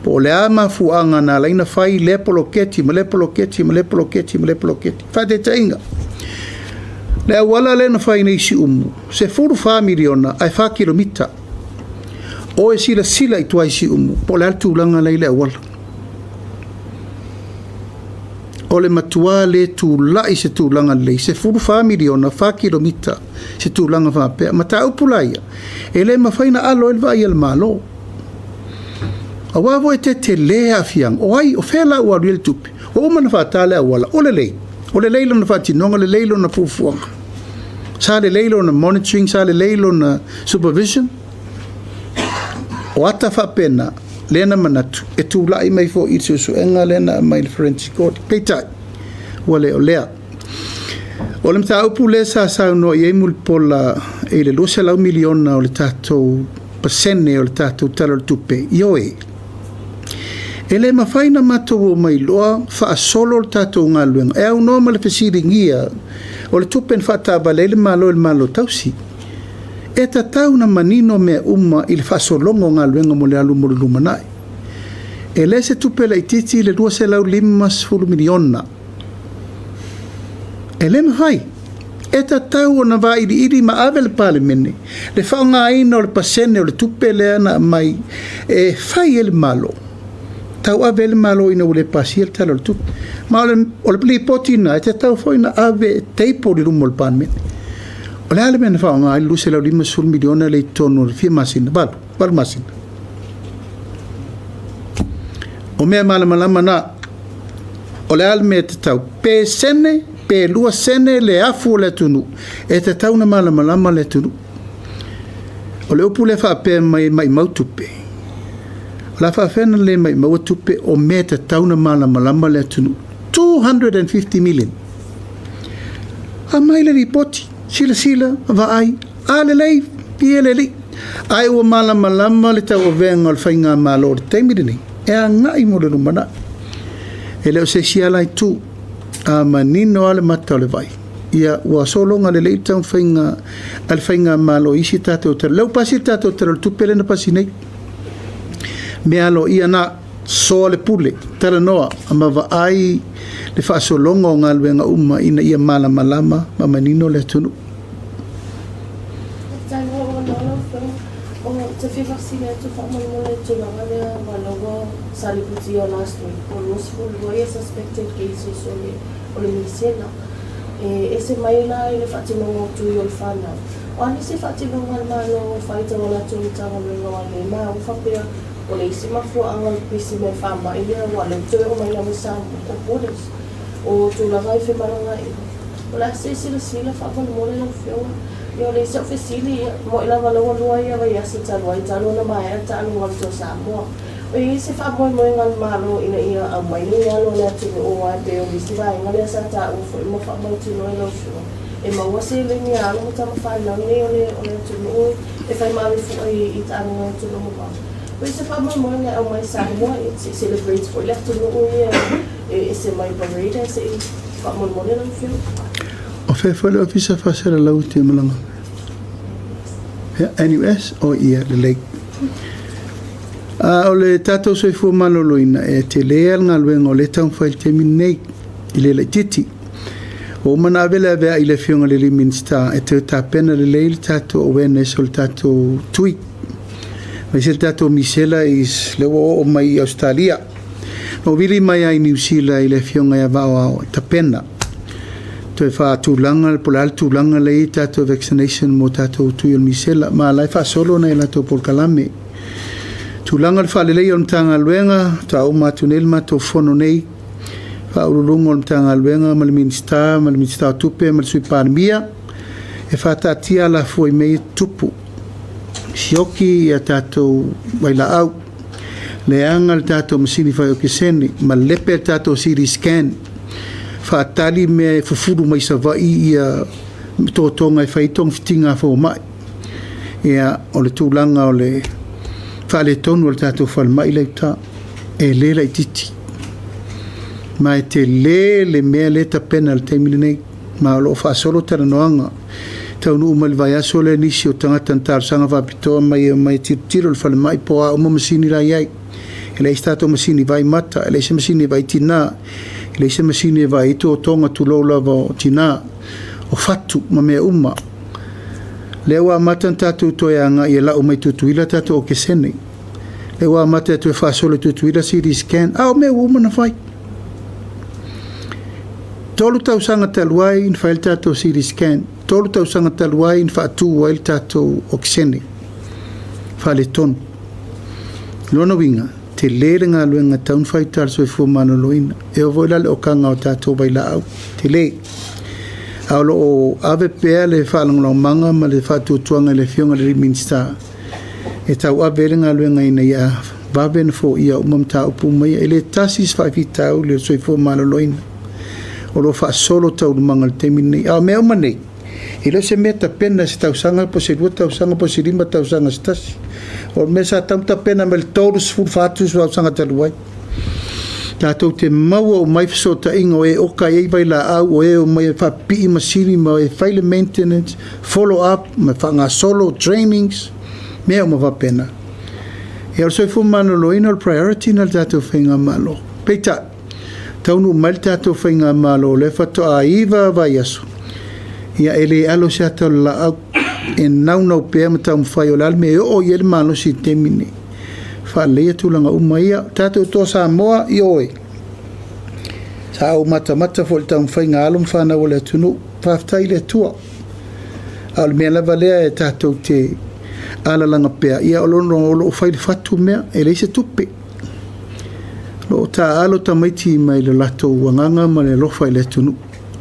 Po o le a mafuaaga na ala ai ona fai lea poloketi ma lea poloketi ma lea poloketi ma lea poloketi. Faataitaiga, le auala lea na fai nei i Siumu, $14 miliona ae 4 kilomita. O e silasila i tua i Siumu, po o le a le tulaga la i le auala. O le matua le tulai se tulaga lelei, 14 miliona, 4 kilomita, se tulaga faapea. Mataupu la ia, e le mafai ona alo ai le vaai a le Malo. Aua foi e tetele aafiaga, o ai, o fea la ua alu i ai le tupe? Ua uma ona faata le auala, o lelei, o lelei lona faatinoga, lelei lona fuafuaga. Sa lelei lona monitoring, sa lelei lona supervision. O ata faapena, lea na manatu, e tulai mai foi i le suesuega lea na aumai i le Forensic Audit. Peitai, ua le o lea. O le mataupu lea sa saunoa i ai Mulipola i le 200 miliona o le tatou pasene o le tatou Tala o le Tupe, ioe, e le mafai ona matou omai loa faasolo le tatou galuega e aunoa ma le fesiligia o le tupe na faataavale ai le Malo i le Malo Tausi. E tatau ona manino mea uma i le faasologa o galuega mo le alu mo le lumanai. E le se tupe laitiiti le $250 miliona. E le mafai. E tatau ona vailiili ma ave le Palemene le faaaogaina o le pasene o le tupe lea na aumai e fai ai le Malo, tauave ai le Malo ina ua le pasia le Tala o le Tupe. Ma o le, o le lipoti lena e tatau foi ona ave e table i luma o le Palemene. O le a le mea na faaaoga ai le $250 miliona lea i totonu o le fia masina, 8, 8 masina? O mea malamalama na. O le a le mea e tatau? Pe sene, pe 2 sene le afu o le atunuu, e tatau ona malamalama le atunuu. O le upu lea faapea mai e maimau tupe, o le a faafefea ona le maimaua tupe o mea e tatau ona malamalama le atunuu? 250 million. Aumai le lipoti, silasila, vaai, a lelei, pie le alii. Ae ua malamalama le tauavega o le faigamalo i le taimi lenei e agai mo le lumanai. E le o se isi ala itu, a manino lava le mata o le vai, ia ua sologa lelei le taumafaiga a le faigamalo i isi tatou tala. Lea ua pasi le tatou Tala o le Tupe lea na pasi nei. Mea aloaia na, soa le pule, talanoa ma vaai le faasologa o galuega uma ina ia malamalama ma manino le atunuu. Faafetai mo lou avanoa lau Afioga. Ou te fia faafesili atu faamolemole i le tulaga lea aua o lea ua sa lipotia last week po o 22 ia suspected cases o le o le misela. E ese mai la i le faatinoga o tui o le whanau. O a nisi faatinoga a le Malo o fai tau a latou Matagaluega o ai ma ua faapea o le isi mafuaaga o le pisi mai faamai lea aua o lea ua toe oo mai lava i Samoa o borders o tulaga i femalagaaiga. O le a se silasila faamolemole lau Afioga? Ia o le isi au fesili, ia, moe lava la ua lua ia vaiaso talu ai talu ona maea le taaloga o le Toa Samoa. O i ai se faamoemoega a le Malo ina ia aumai nei alo o le atunuu aua e pei o le isi vaega lea sa taua foi ma faamautinoa e lau Afioga, e maua seleni a alo ma tama fanau nei o le o le atunuu e fai ma ave fua i taaloga i atunuu mamao. O i ai se faamoemoega e aumai i Samoa, ia se i celebrate foi le atunuu ia e ese mai parade ae se i faamolemole lau Afioga. O fea foi le Ofisa Faasalalau e te malaga mai? Ia, NUS? O ia, lelei. A o le tatou soifua maloloina, e tele lava le galuega o lea e taumafai i le taimi lenei, e le laitiiti. Ua uma ona ave le aveai i le Afioga i le alii Minisita e toe tapena lelei le tatou awareness o le tatou tui, aemaise le tatou misela is, lea ua oo mai i Ausetalia. Na ou vili mai lava i Niu Sila i le Afioga ia Vaoao e tapena toe faatulaga po o le a le tulaga lea e i ai tatou vaccination mo tatou tui o le misela, ma o la e faasolo nai a latou polokalame. Tulaga o le faaleleia o le Matagaluega, faatoa uma atu nei le matou fono nei, Faauluuluga o le Matagaluega ma le Minisita ma le Minisita o Tupe ma le Sui Palemia e faataatia alafua i mea ia e tutupu, sioki a tatou vailaau, leaga le tatou masini fai okesene, malepe le tatou CT scan, faatali mea e fufulu mai Savaii ia totoga e fai ai togafitiga a fomai. Ia, o le tulaga o le faaletonu o le tatou falemai la i uta, e le laitiiti. Ma e tele le mea lea e tapena i le taimi lenei, ma o lo o faasolo talanoaga. Taunuu mai le vaiaso lea nisi o tagata na talosaga faapitoa mai e omai e tilotilo i le falemai po o a uma masini la e i ai. E leai se tatou masini vaai mata, e leai se masini e vaai tina, e leai se masini e vaai ai totoga tulou lava o tina, o fatu ma mea uma. Lea ua amata ona tatou toe agai e lau mai Tutuila tatou okesene. Lea ua amata e toe faasolo i Tutuila CT scan, a o mea ua uma ona fai. 3 tausaga talu ai na fai ai le tatou CT scan, 3 tausaga talu ai na faatu ai le tatou okesene faaletonu. Lona uiga, tele le galuega e tatau ona fai i uta i le soifua maloloina. E oo foi la i le okaga o tatou vailaau, tele. A o lo o ave pea le faalagolagomaga ma le faatuatuaga i le Afioga i le Minisita e tauave ai le galuega ina ia vave ona foia uma mataupu uma ia. E le tasi se faafitauli o le soifua maloloina. O lo o faasolo taualumaga i le taimi lenei. A o mea uma nei, e le o se mea tapena i se tausaga po o se 2 tausaga po o se 5 tausaga se tasi. O le mea sa tatau ona tapena mai le 34 tausaga talu ai. Tatou te maua uma ai fesootaiga o e oka i ai vailaau, o e omai e faapipii masini ma e fai le maintenance, follow up ma faagasolo trainings, mea uma faapena. Ia, o le soifua maloloina o le priority lena i le tatou faigamalo. Peitai, taunuu mai le tatou faigamalo o lea faatoa 9 vaiaso, ia e le alo se ata o le laau, e naunau pea ma taumafai o le a le mea e oo i ai le malosi i le taimi lenei. Faaleleia tulaga uma ia. O tatou Toa Samoa, ioe, sa ou matamata foi i le taumafaiga a alo ma fanau a le atunuu. Faafetai i le Atua. A o le mea lava lea e tatou te alalaga pea, ia o lo o fai i le fatu mea, e leai se tupe. O lo o taaalo tamaiti mai le latou agaga ma le alofa i le atunuu.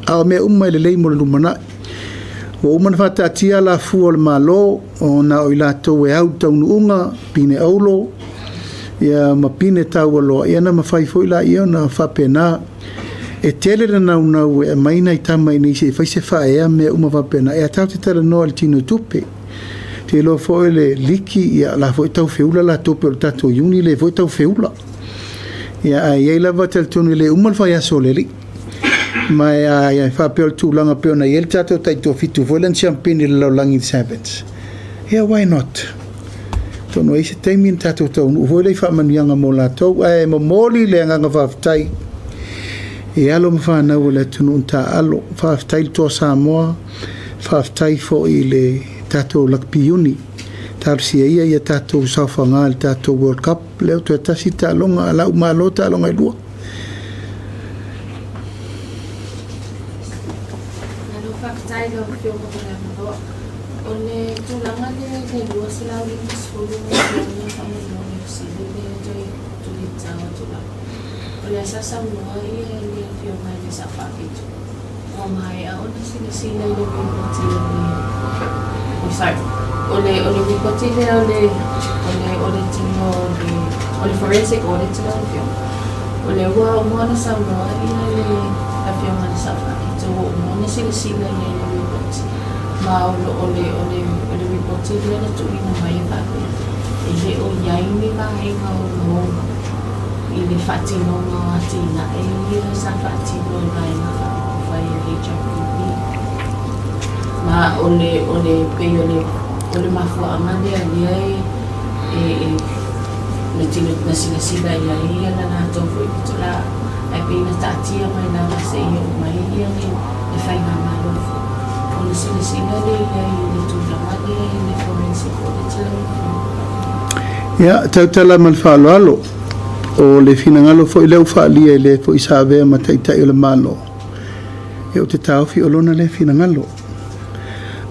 A o mea uma e lelei mo le lumanai. Ua uma ona faataatia alafua o le Malo, ona o i latou e au i le taunuuga, pine auro, ia ma pine taualoa, ia na mafai foi laia ona faapena. E tele le naunau e aumai nai tama i inei se i fai se faaea mea uma faapena. Ia tatou te talanoa i le tino tupe. Te iloa foi le liki, ia la foi tau feula latou pei o le tatou iuni lea foi tau feula. Ia ae i ai lava talitonu e le uma le faiaso o le alii. Ma e a e faapea o le tulaga pei ona i ai le tatou taitoafitu foi lea na siampini i le lalolagi i le Sevens. Ia why not? Atonu e i ai se taimi ona tatou taunuu foi lea i faamanuiaga mo latou. Ae momoli le agaga faafetai i alo ma fanau o le atunuu na taaalo. Faafetai i le Toa Samoa, faafetai foi i le tatou Lakapi Iuni. Talosia ia ia tatou saofaga i le tatou World Cup. Lea ua toe tasi le taaloga a lau Malo taaloga e lua. Malo faafetai i lau Afioga mo le avanoa. O le tulaga lea i le 250 miliona faamolemole o sili lea e toe tulitao atu lava. O lea sa saunoa ia le Afioga i le Sao Faapito, ua maea ona silasila i le ripoti o le, oh sorry, o le o le ripoti lea o le o le audit ina o le o le forensic audit lau Afioga. O lea ua uma ona saunoa ia le Afioga i le Sao Faapito ua uma ona silasila i ai i le ripoti ma o le o le o le o le ripoti lea na tuuina mai e faapea e le o i ai ni vaega ogaoga i le faatinoga o atinae ia sa faatino e Vaega Faaupufai a le HRPP. Ma o le o le pei o le o le mafuaaga lea lea e e e na tino na silasila i ai ia la latou foi pitolaa ae pei na taatia mai lava seia oo mai ia le le faigamalo foi ona silasila lea i ai i le tulaga lea i le forensic audit lau Afioga. Ia, tautala ma le faaaloalo, o le finagalo foi lea ua faaalia e le foi sa avea ma Taitai o le Malo, ia ou te taofi o lona lea finagalo.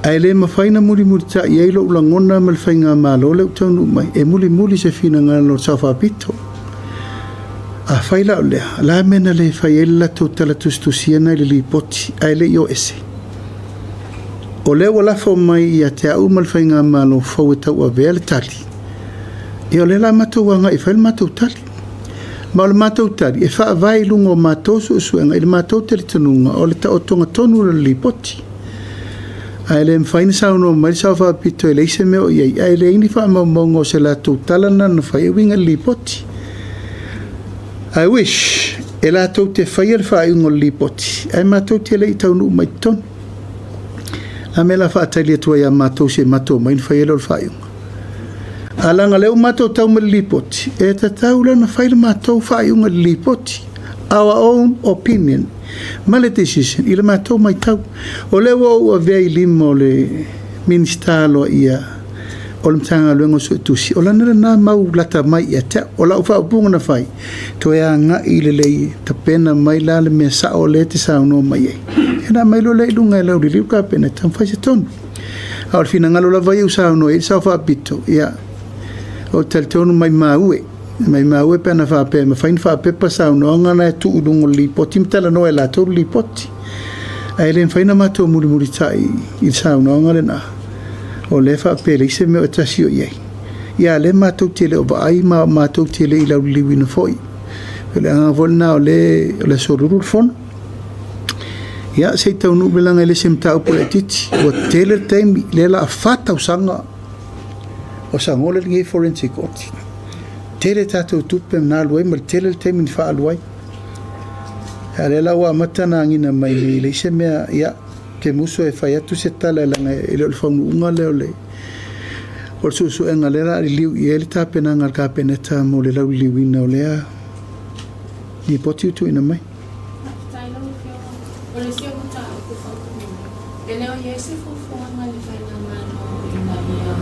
Ae le mafai ona mulimulitai i ai lou lagona ma le faigamalo lea ua taunuu mai, e mulimuli se finagalo o le Sao Faapito. Afai la o lea, o le a le mea na le fai ai le latou tala tusitusia na i le lipoti ae le i o ese? O lea ua lafo mai ia te au ma le faigamalo fou e tauavea le tali, ia o lea la matou agai e fai le matou tali. Ma o le matou tali, e faavae i luga o matou suesuega i le matou talitonuga o le taotoga tonu o le lipoti. Ae le mafai ona saunoa mai le Sao Faapito e leai se mea o i ai, ae leai ni faamaumauga o se latou tala lena na fai e uiga i le lipoti. I wish e latou te faia le faaiuga o le lipoti, ae matou te le i taunuu mai i totonu. A mea la faatali atu ai ia matou se i matou omai ona fai ai lea o le faaiuga. A leaga o lea ua matou tau mai le lipoti, e tatau la ona fai le matou faaiuga i le lipoti, our own opinion, ma le decision i le matou matau. O lea ua ou avea i lima o le Minisita aloaia o le Matagaluega o Suetusi, o lana lena mau lata mai ia te au. O lau faaupuga na fai, toe agai lelei, tapena mai la le mea sao lea e te saunoa mai ai. Ona aumai loa lea i luga e lauliliu le Kapeneta ma fai se tonu. A o le finagalo lava ia ua saunoa i ai le Sao Faapito, ia, ou te talitonu maimau e, maimau e pe ana faapea e mafai ona faapepa saunoaga na e tuu i luga o le lipoti ma talanoa e latou le lipoti. Ae le mafai ona matou mulimulitai i le saunoaga lena, o lea e faapea e leai se mea o e tasi o i ai. Ia, a o lea matou te le o vaai ma matou te le i lauliliuina foi. O le agaga foi lena o lea o le aso Lulu le fono. Ia, se i taunuu mai leaga e le se mataupu laitiiti, ua tele le taimi, lea la a fa tausaga o sagola lenei forensic audit. Tele tatou tupe na alu ai ma le tele le taimi na faaalu ai. A lea la ua amata ona agiga mai nei leai se mea, ia, te musu e fai atu se tala leaga e le o le faunuuga lea o le o le suesuega lea la a liliu i ai le tapenaga a le Kapeneta mo le lauliliuina o lea lipoti ua tuuina mai. Faafetai lau Afioga. O le isi o mataupu faamolemole, e le o i ai se fuafuaga a le Faigamalo ina ia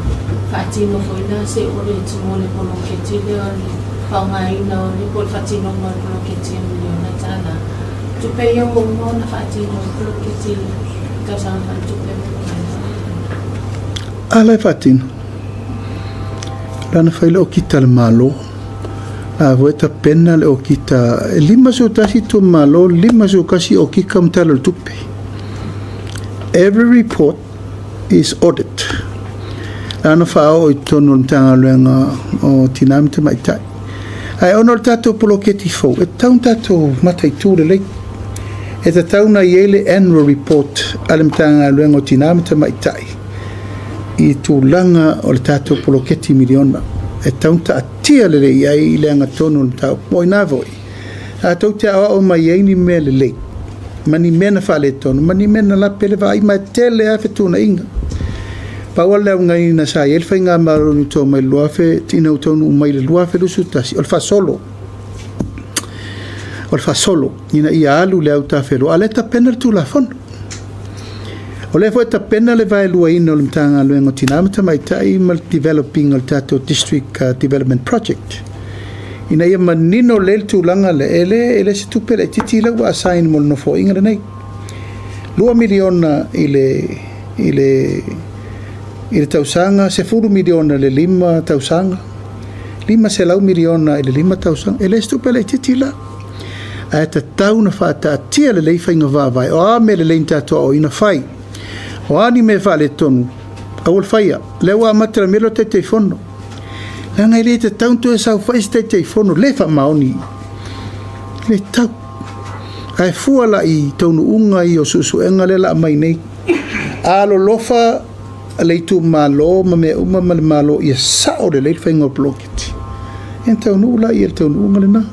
faatino foi la se audit mo le poloketi lea o le faaaogaina o le po o le faatinoga o le poloketi e miliona tala. Tupe ia ua uma ona faatino ai poloketi i tausaga faaletupe ua mavae. A la e faatino. Lana fai le okita a le Malo. A foi e tapena le okita e 51 itumalo, 51 okika ma Tala o le Tupe. Every report is audit. Lana faaoo i totonu o le Matagaluega o Tina ma Tamaitai. Ae ona o le tatou poloketi fou, e tatau ona tatou mataitu lelei. E tatau ona i ai le annual report a le Matagaluega o Tina ma Tamaitai i tulaga o le tatou poloketi miliona. E tatau ona taatia lelei i ai le agatonu o le mataupu. O i ina foi, tatou te aoao mai ai ni mea lelei ma ni mea na faaletonu ma ni mea na lape le vaai, ma e tele lava fetuunaiga. Pau lava le augaina sa i ai le faigamalo ina ua mai le 2000, ina ua taunuu mai i le 2021, o le faasolo. O le faasolo ina ia alu le autafeloa, a o lea e tapena le Tulafono. O lea foi e tapena le vaeluaina o le Matagaluega o Tina ma Tamaitai ma le develop ina o le tatou District Development Project ina ia manino lelei le tulaga lea, e le, e le se tupe laitiiti lea ua assign mo le nofoaiga lenei. $2 miliona i le, i le, i le tausaga, $10 miliona i le 5 tausaga, $500 miliona i le 5 tausaga, e le se tupe laitiiti la. Ae tatau ona faataatia lelei faiga faavae, o a mea lelei na tatou aoaoina fai, o a ni mea faaletonu, aua le faia. O lea ua amata i le mea lea o le Taitaifono. Leaga e le tatau ona toe saofai se Taitaifono le faamaoni. E le tatau. Ae fua la i taunuuga ia o suesuega lea o le a aumai nei. Alolofa le itumalo ma mea uma ma le Malo ia sao lelei le faiga o le poloketi. Ia ona taunuu lea i le taunuuga lena.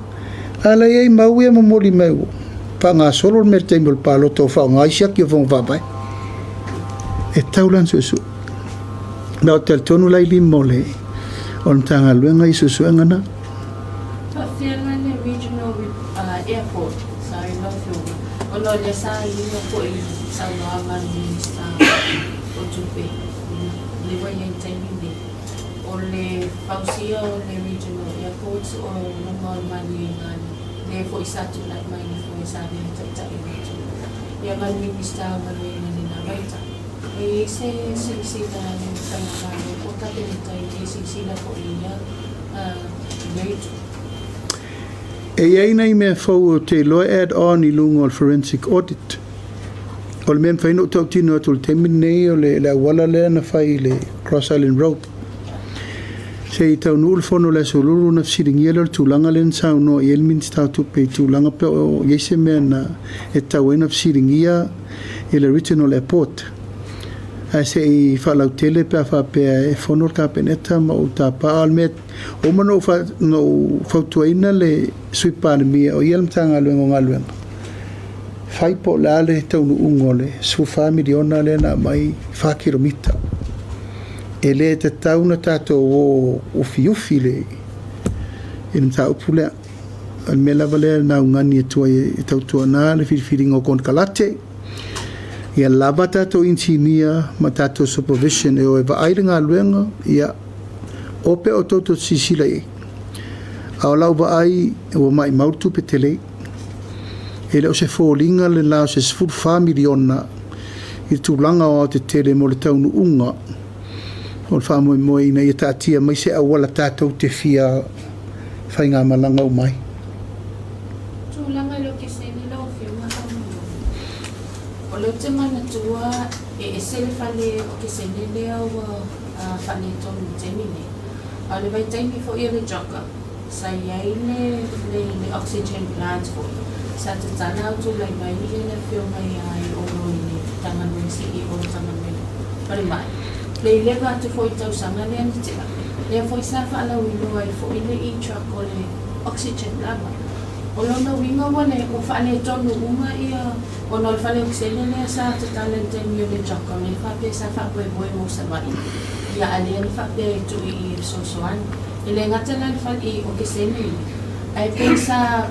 A la e i ai mau ia momoli mai ua faagasolo le mea i le taimi o le palota ua faaaoga ai siaki o Fono Faavae. E tatau la ona suesue. Ma ou te talitonu la i lima o le o le Matagaluega i suesuega na. Faafefea la le Regional Airport, sorry lau Afioga, ona o lea sa iuga foi i saunoaga a le Minisita o Tupe lea ua i ai i le taimi lenei. O le fausia o le Regional Airport o luga o le maliega lea foi sa tulai mai le foe sa avea e taitai o le atunuu ia ma le Minisita o Galuega i lena vaitau. E i ai se silasila a le Faigamalo po o Kapeneta i le silasila foi i ia lea itu? E i ai nai mea fou ou te iloa e add on i luga o le forensic audit. O le mea e mafai ona ou tautino atu i le taimi lenei o le auala lea na fai i le Cross Island Road. Se i taunuu le fono i le Aso Lulu ona fesiligia lea o le tulaga lea na saunoa i ai le Minisita o Tupe i tulaga pe o i ai se mea na e tatau ai ona fesiligia i le Regional Airport. Ae se i faalautele pe a faapea e fono le Kapeneta ma ou tapa. A o le mea ua uma ona ou fautuaina le Sui Palemia o ia le Matagaluega o Galuega, fai po o le a le taunuuga o le $14 miliona lea na aumai 4 kilomita. E le tatau ona tatou o ufiufi i le mataupu lea. O le mea lava lea na augani atu ai e tautuana le filifiliga o konekarate, ia lava tatou inisinia ma tatou supervision e o e vaai le galuega, ia o pea outou tou te silasila i ai. A o lau vaai ua maumau le tupe tele. E le o se foliga le la o se $14 miliona i le tulaga aoaotetele mo le taunuuga o le faamoemoe ina ia taatia mai se auala tatou te fia faigamalaga uma ai. Tulaga i le okesene lau Afioga faamolemole. O lea ou te manatua e ese le fale okesene lea ua faaletonu i le taimi nei. A o le vaitaimi foi o le JOCA. Sa i ai le le le oxygen plant foi sa tatala au tulai mai ia le afioga ia Aiono i le Matagaluega CEO o le Matagaluega Falemai. Le 11 atu foi i tausaga lea na tea, lea foi sa faalauiloa ai foi le e-truck o le oxygen lava. O lona uiga ua le ua faaletonu uma ia ona o le fale okesene lea sa tatala i le taimi o le truck o lea faapea sa faamoemoe mo Savaii ia a lea na faapea e tuu i i e fesoasoani. E le gata la le fale i okesene ia, ae pei sa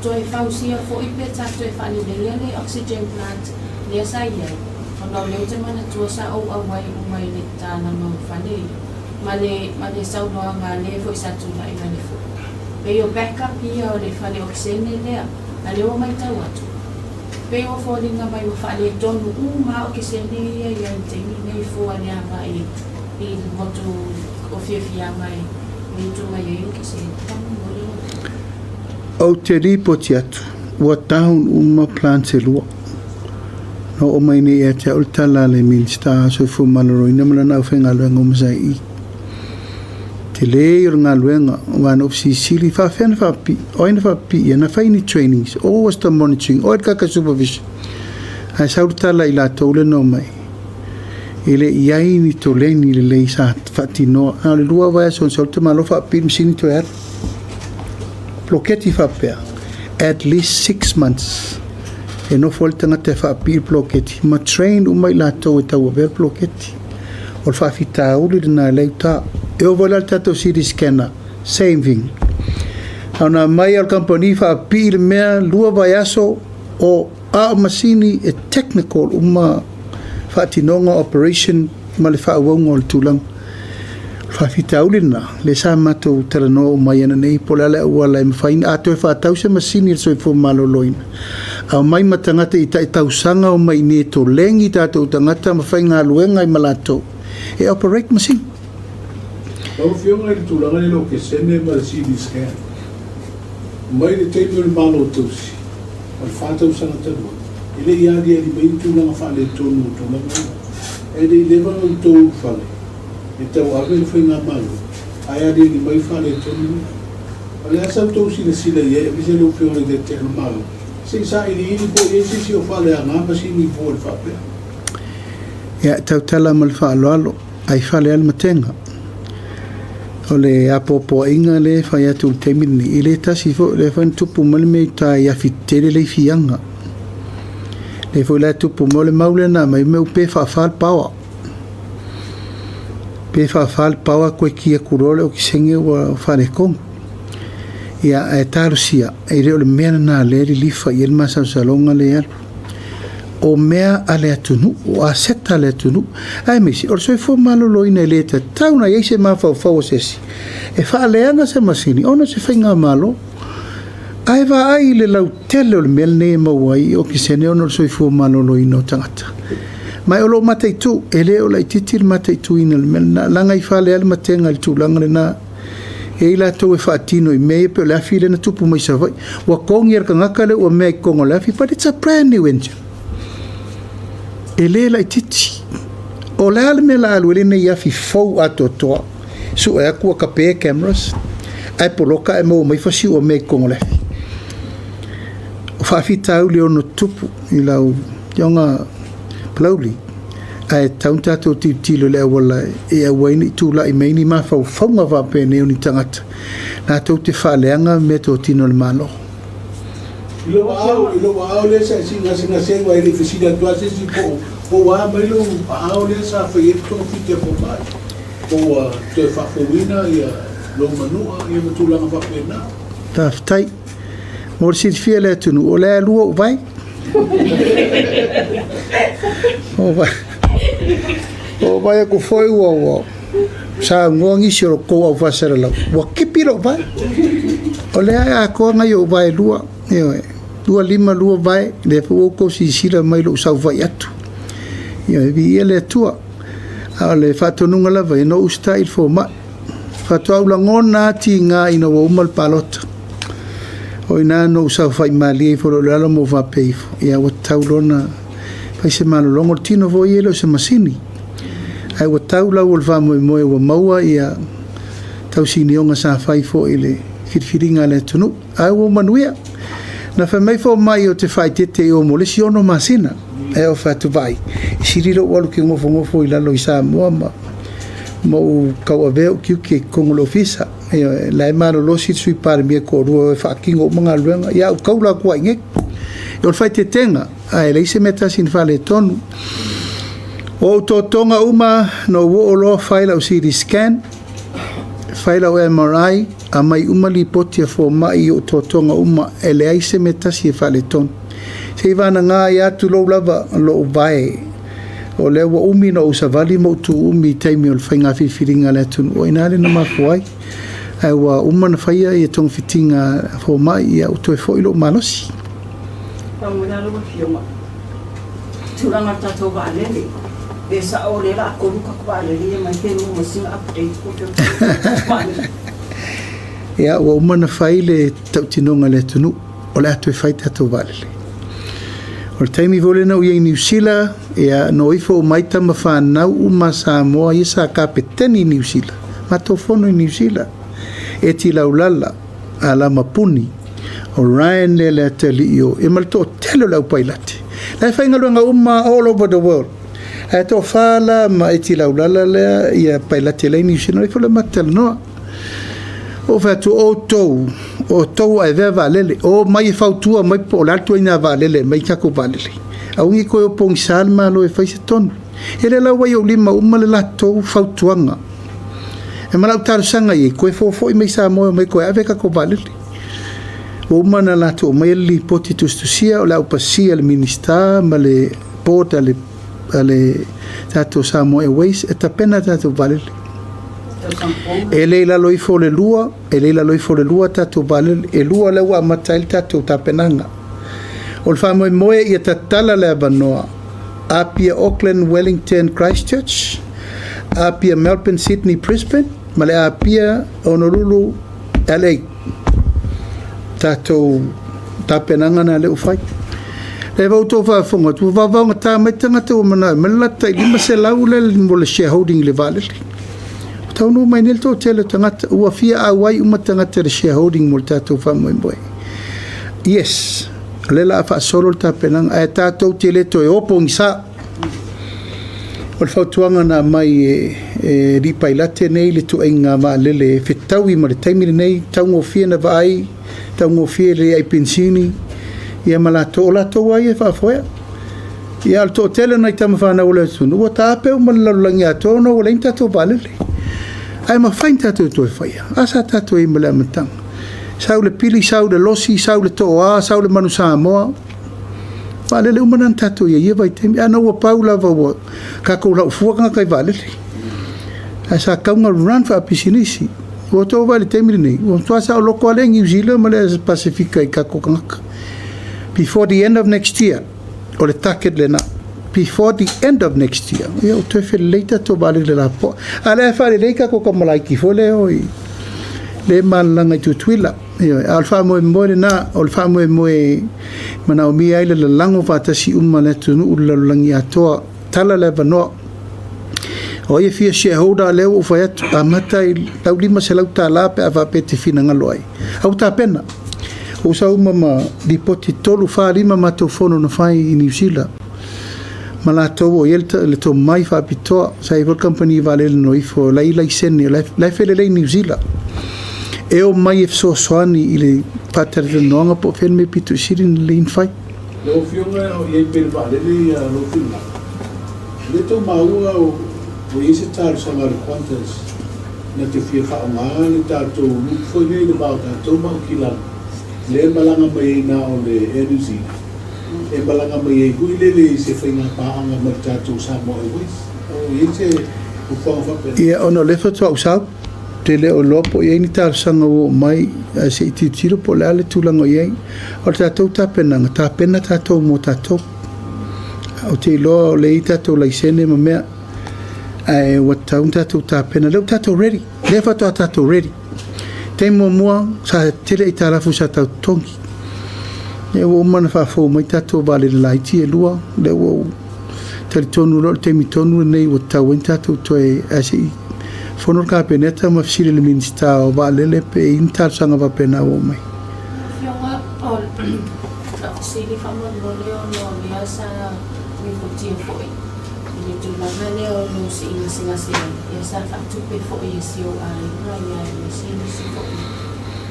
toe fausia foi pe sa toe faaleleia le oxygen plant lea sa i ai, ona o lea ou te manatua sa ou auai uma i le tatalaga o fale ia, ma le ma le saunoaga a le foi sa tulai mai le foe. Pei o backup ia o le fale okesene lea, a lea ua maitau atu, pei ua foliga mai ua faaletonu uma lava okesene ia i ai i le taimi lenei fua le agai i le motu o fiafiaga e utu mai ai o kese faamolemole lau Afioga. Ou te lipoti atu, ua down uma plants e lua. Na oo mai nei ia te au le tala a le Minisita o Soifua Maloloina ma lana aufaigaluega uma sa i i. Tele ia o le galuega, aua na ou fesilisili, faafefea na faapipii? O ai na faapipii ia? Na fai ni trainings? Or was the monitoring? O ai le kaka supervision? Ae sau le tala i latou lea na omai. E le i ai ni toleni lelei sa faatinoa. Na o le lua vaiaso na sau le tamaloa faapipii le masini toe alu. Poloketi faapea, at least 6 months e nofo ai le tagata e faapipii le poloketi ma train uma i latou e tauavea le poloketi. O le faafitauli lena e le uta. E oo foi la i le tatou CT scanner, same thing. A ona aumai lava o le kamupani faapipii le mea lua vaiaso o A o masini e technical uma faatinoga operation ma le faaauauga o le tulaga. O le faafitauli lena, lea sa matou talanoa uma ai ananei po o le a le auala e mafai ona, a toe faatau se masini a le Soifua Maloloina, aumai ma tagata i tai tausaga omai i inei e tolegi tatou tagata ma faigaluega ai ma latou e operate masini. Lau Afioga i le tulaga lea o le okesene ma le CT scan, mai le taimi o le Malo Tausi, O le 4 tausaga talu ai, e le i aliali mai ni tulaga faaletonu o tulaga ia. E le i leva ona outou ulufale e tauave le faigamalo, ae aliali mai faaletonu ia. O le a sa outou silasila i ai aemaise lau Afioga i le Taitai o le Malo, se i sailiili po o i ai se isi o faaleaga masini fua i le faapea? Ia, e tautala ma le faaaloalo, ai fale lava le matega. O le apoapoaiga lea e fai atu i le taimi lenei, e le tasi foi, o lea foi na tupu mai le mea i uta i Afi Tetele le ifiaga. Lea foi la e tupu mai, o le mau lea na aumai, mea ua pe faafa le power. Pe faafa le power koe ki atu loa le okesene ua faaletonu. Ia, ae talosia, e le o le mea lena lea e lilifa i ai le masalosaloga lea e alu. O mea a le atunuu, o aseta a le atunuu, aemaise o le soifua maloloina e le tatau ona i ai se mafaufau o se isi e faaleaga se masini ona o se faigamalo. Ae vaai i le lautele o le mea lenei e maua ai i okesene ona o le soifua maloloina o tagata. Ma o lo o mataitu, e le o laitiiti le mataituina o le mea lena, leaga i fale lava le matega i le tulaga lena. E i ai latou e faatino i mea ia pei o le afi lea na tupu mai Savaii. Ua togi e le tagata lea ua mea i totonu o le afi, but it's a brand new engine. E le laitiiti. O le a le mea o le a alu ai lenei afi fou atoatoa, sue atu ua tape cameras, ae poloka ae maua mai fasiu o mea i totonu o le afi. O faafitauli e ono tutupu i lau Afioga Palauli, ae tatau ona tatou tilotilo i le auala e aua ai ne i tulai mai ni mafaufauga faapenei o ni tagata latou te faaleaga meatotino a le Malo. I lou aao, i lou aao lea sa e gasegase ai, e le i fesili atu lava se isi po ua a mai lou aao lea sa fai ai le togafiti a fomai, po ua toe faafouina lou manua ma tulaga faapena. Faafetai. Mo le silafia e le atunuu, o lea e lua ou vae. O vae aku foi ua saunoa nisi o lo tou au faasalalau, ua kipi lou vae. O lea e atoa nai ou vae e lua, ioe, lua lima lua vae, lea foi ua outou silasila mai i lou saofai atu. Ioe, viia le Atua. A o le faatonuga lava ia, na ou usitai i le fomai. Faatoa ou lagona lava tiga ina ua uma le palota. O i ina na ou saofai malie ifo loa i lalo ma ou faapea ifo, ia ua tatau loa ona fai se malologa. O le tino foi ia e le o se masini, ae ua tau lau o le faamoemoe ua maua ia tausinioga sa fai foi i le filifiliga a le atunuu. Ae ua ou manuia. Na fai mai fomai ou te faaeteete i o mo le isi ono masina. Ae ou fai atu, Vaai, e sili lou alu ke nofonofo i lalo i Samoa ma ma ou tauavea ou tiute i totonu o le ofisa. Ioe, la e malolosi le Sui Palemia e toalua e o e faatino uma galuega, ia ae ou taula atu lava i inei. O le faaeteetega, ae leai se mea e tasi na faaletonu. O ou totoga uma, na ou oo loa fai lau CT scan, fai lau MRI, aumai uma lipoti a fomai i ou totoga uma, e leai se mea e tasi e faaletonu. Seivagana ai lava, tulou lava, lou vae, o lea ua umi ona ou savali ma ou tu umi i taimi o le faiga filifiliga a le atunuu, o i ina lea na mafua ai. Ae ua uma ona faia ia togafitiga a fomai, ia ua toe foi lou malosi. Faamanuia lau Afioga i tulaga o le tatou vaalele, pe sao o lea o le a kolu tatou vaalele ia mai pe maua sina update po o fea o i ai tatou vaalele. Ia, ua uma ona fai le tautinoga a le atunuu, o le a toe fai tatou vaalele. O le taimi foi lea na ou i ai i Niu Sila, ia, na o ifo uma ai tama fanau uma a Samoa ia sa kapeteni i Niu Sila, matou fono i Niu Sila, Eti Laulala, Alama Puni, o Ryan lea le atalii o, ia ma le toatele o le aupailate. La e faigaluega uma all over the world. Ae toafa la ma Eti Laulala lea ia pailate la i Niu Sila, na o ifo la matou talanoa. Ou fai atu, o outou, o outou ua avea vaalele, o mai e fautua mai po o le a le ituaiga vaalele e aumai tatou vaalele. Aua ne i toe o pogisa le Malo e fai se tonu. E le lau ai i ou lima uma le latou fautuaga. E ma lau talosaga i ai, toe fofo'i mai Samoa e omai toe ave tatou vaalele. Ua uma ona latou aumaia le lipoti tusitusia o le a ou pasia e le Minisita ma le Board a le, a le tatou Samoa Airways e tapena tatou vaalele. E le i lalo ifo o le lua, e le i lalo ifo o le lua tatou vaalele, e lua lea ua amata ai le tatou tapenaga. O le faamoemoe ia tatala le avanoa Apia Auckland Wellington Christchurch, Apia Melbourne Sydney Brisbane ma le Apia Honolulu LA. Tatou tapenaga na lea ua fai. Lea ua outou faafofoga atu, ua vaovaogata mai tagata ua manao e aumai le latou tai 500 lea mo le shareholding i le vaalele. Ua taunuu mai nei le toatele o tagata, ua fia auai uma tagata i le shareholding mo le tatou faamoemoe. Yes, o lea o le a faasolo le tapenaga, ae tatou te le toe o pogisa. O le fautuaga na aumai e Alii Pailate nei le ituaiga vaalele e fetaui ma le taimi lenei, taugofie na vaai, taugofie le ai penisini, ia ma latou, o latou lava ia e faafoea. Ia, a o le toatele o nai tama fanau o le atunuu ua taape uma le lalolagi atoa ona ua leai ni tatou vaalele. Ae mafai ona tatou toe faia. A sa tatou i ai ma le amataga. Sau le pili, sau le losi, sau le tooa, sau le manu Samoa. Vaalele uma na na tatou i ai i ia vaitaimi. Ae na ua pau lava ua tatou laufua tagata i vaalele. Ae sa tatau ona run faapisinisi. Ua outou vaai i le taimi lenei, ua matua saoloto lava le New Zealand ma le Pasefika i tatou tagata. Before the end of next year, o le target lena. Before the end of next year, ia ua toe felelei tatou vaalele lapoa. A o lea e faalelei tatou tamalaiti foi lea e o i le malalaga i Tutuila. Ioe, a o le faamoemoe lena, o le faamoemoe e manaomia ai le lalago faatasi uma a le atunuu i le lalolagi atoa. Tala le avanoa. O ai e fia shareholder, lea ua ou fai atu, amata i lau $500 pe a faapea e te finagalo ai. A ua tapena. Ua ou sau uma ma lipoti 3, 4, 5 matou fono na fai i Niu Sila ma latou o i ai le tomai faapitoa. Sa i ai foi le kamupani vaalele na o ifo, la e i ai laisene, la e felelei i Niu Sila. E omai e fesoasoani i le faatalatalanoaga po o fea le mea pito i sili ona lelei ona fai. Lau Afioga o i ai pea i le vaalele ia lou finagalo, e le tau maua ua i ai se talosaga a le Qantas na te fia faaaoga le tatou route foi lea i le va o tatou ma Aukilani lea e malaga mai ai na o le Air New Zealand e malaga mai ai foi lele i se faiga paaga ma le tatou Samoa Airways. O i ai se fuafuaga faapena? Ia, ona o lea faatoa ou sau, ou te le o iloa po o i ai ni talosaga ua oo mai, ae se i tilotilo po o le a le tulaga o i ai. O le tatou tapenaga, tapena tatou mo tatou. Ou te iloa o lea e i ai tatou laisene ma mea, ae ua tatau ona tatou tapena. O lea ua tatou ready, lea faatoa tatou ready. Taimi muamua, sa tele aitalafu sa tau totogi. Lea ua uma ona faafou mai tatou vaalele laiti e lua, lea ua ou talitonu loa o le taimi tonu lenei ua tatau ai ona tatou toe, ae se i Fono le Kapeneta ma fesili i le Minisita o Vaalele pe i ai ni talosaga faapena ua oo mai. Lau Afioga, o lau fesili faamolemole ona o lea sa lipotia foi i le tulaga lea o lo o sii gasegase ai, ia sa faatupe foi e si ou aiga ia aemaise nisi foi.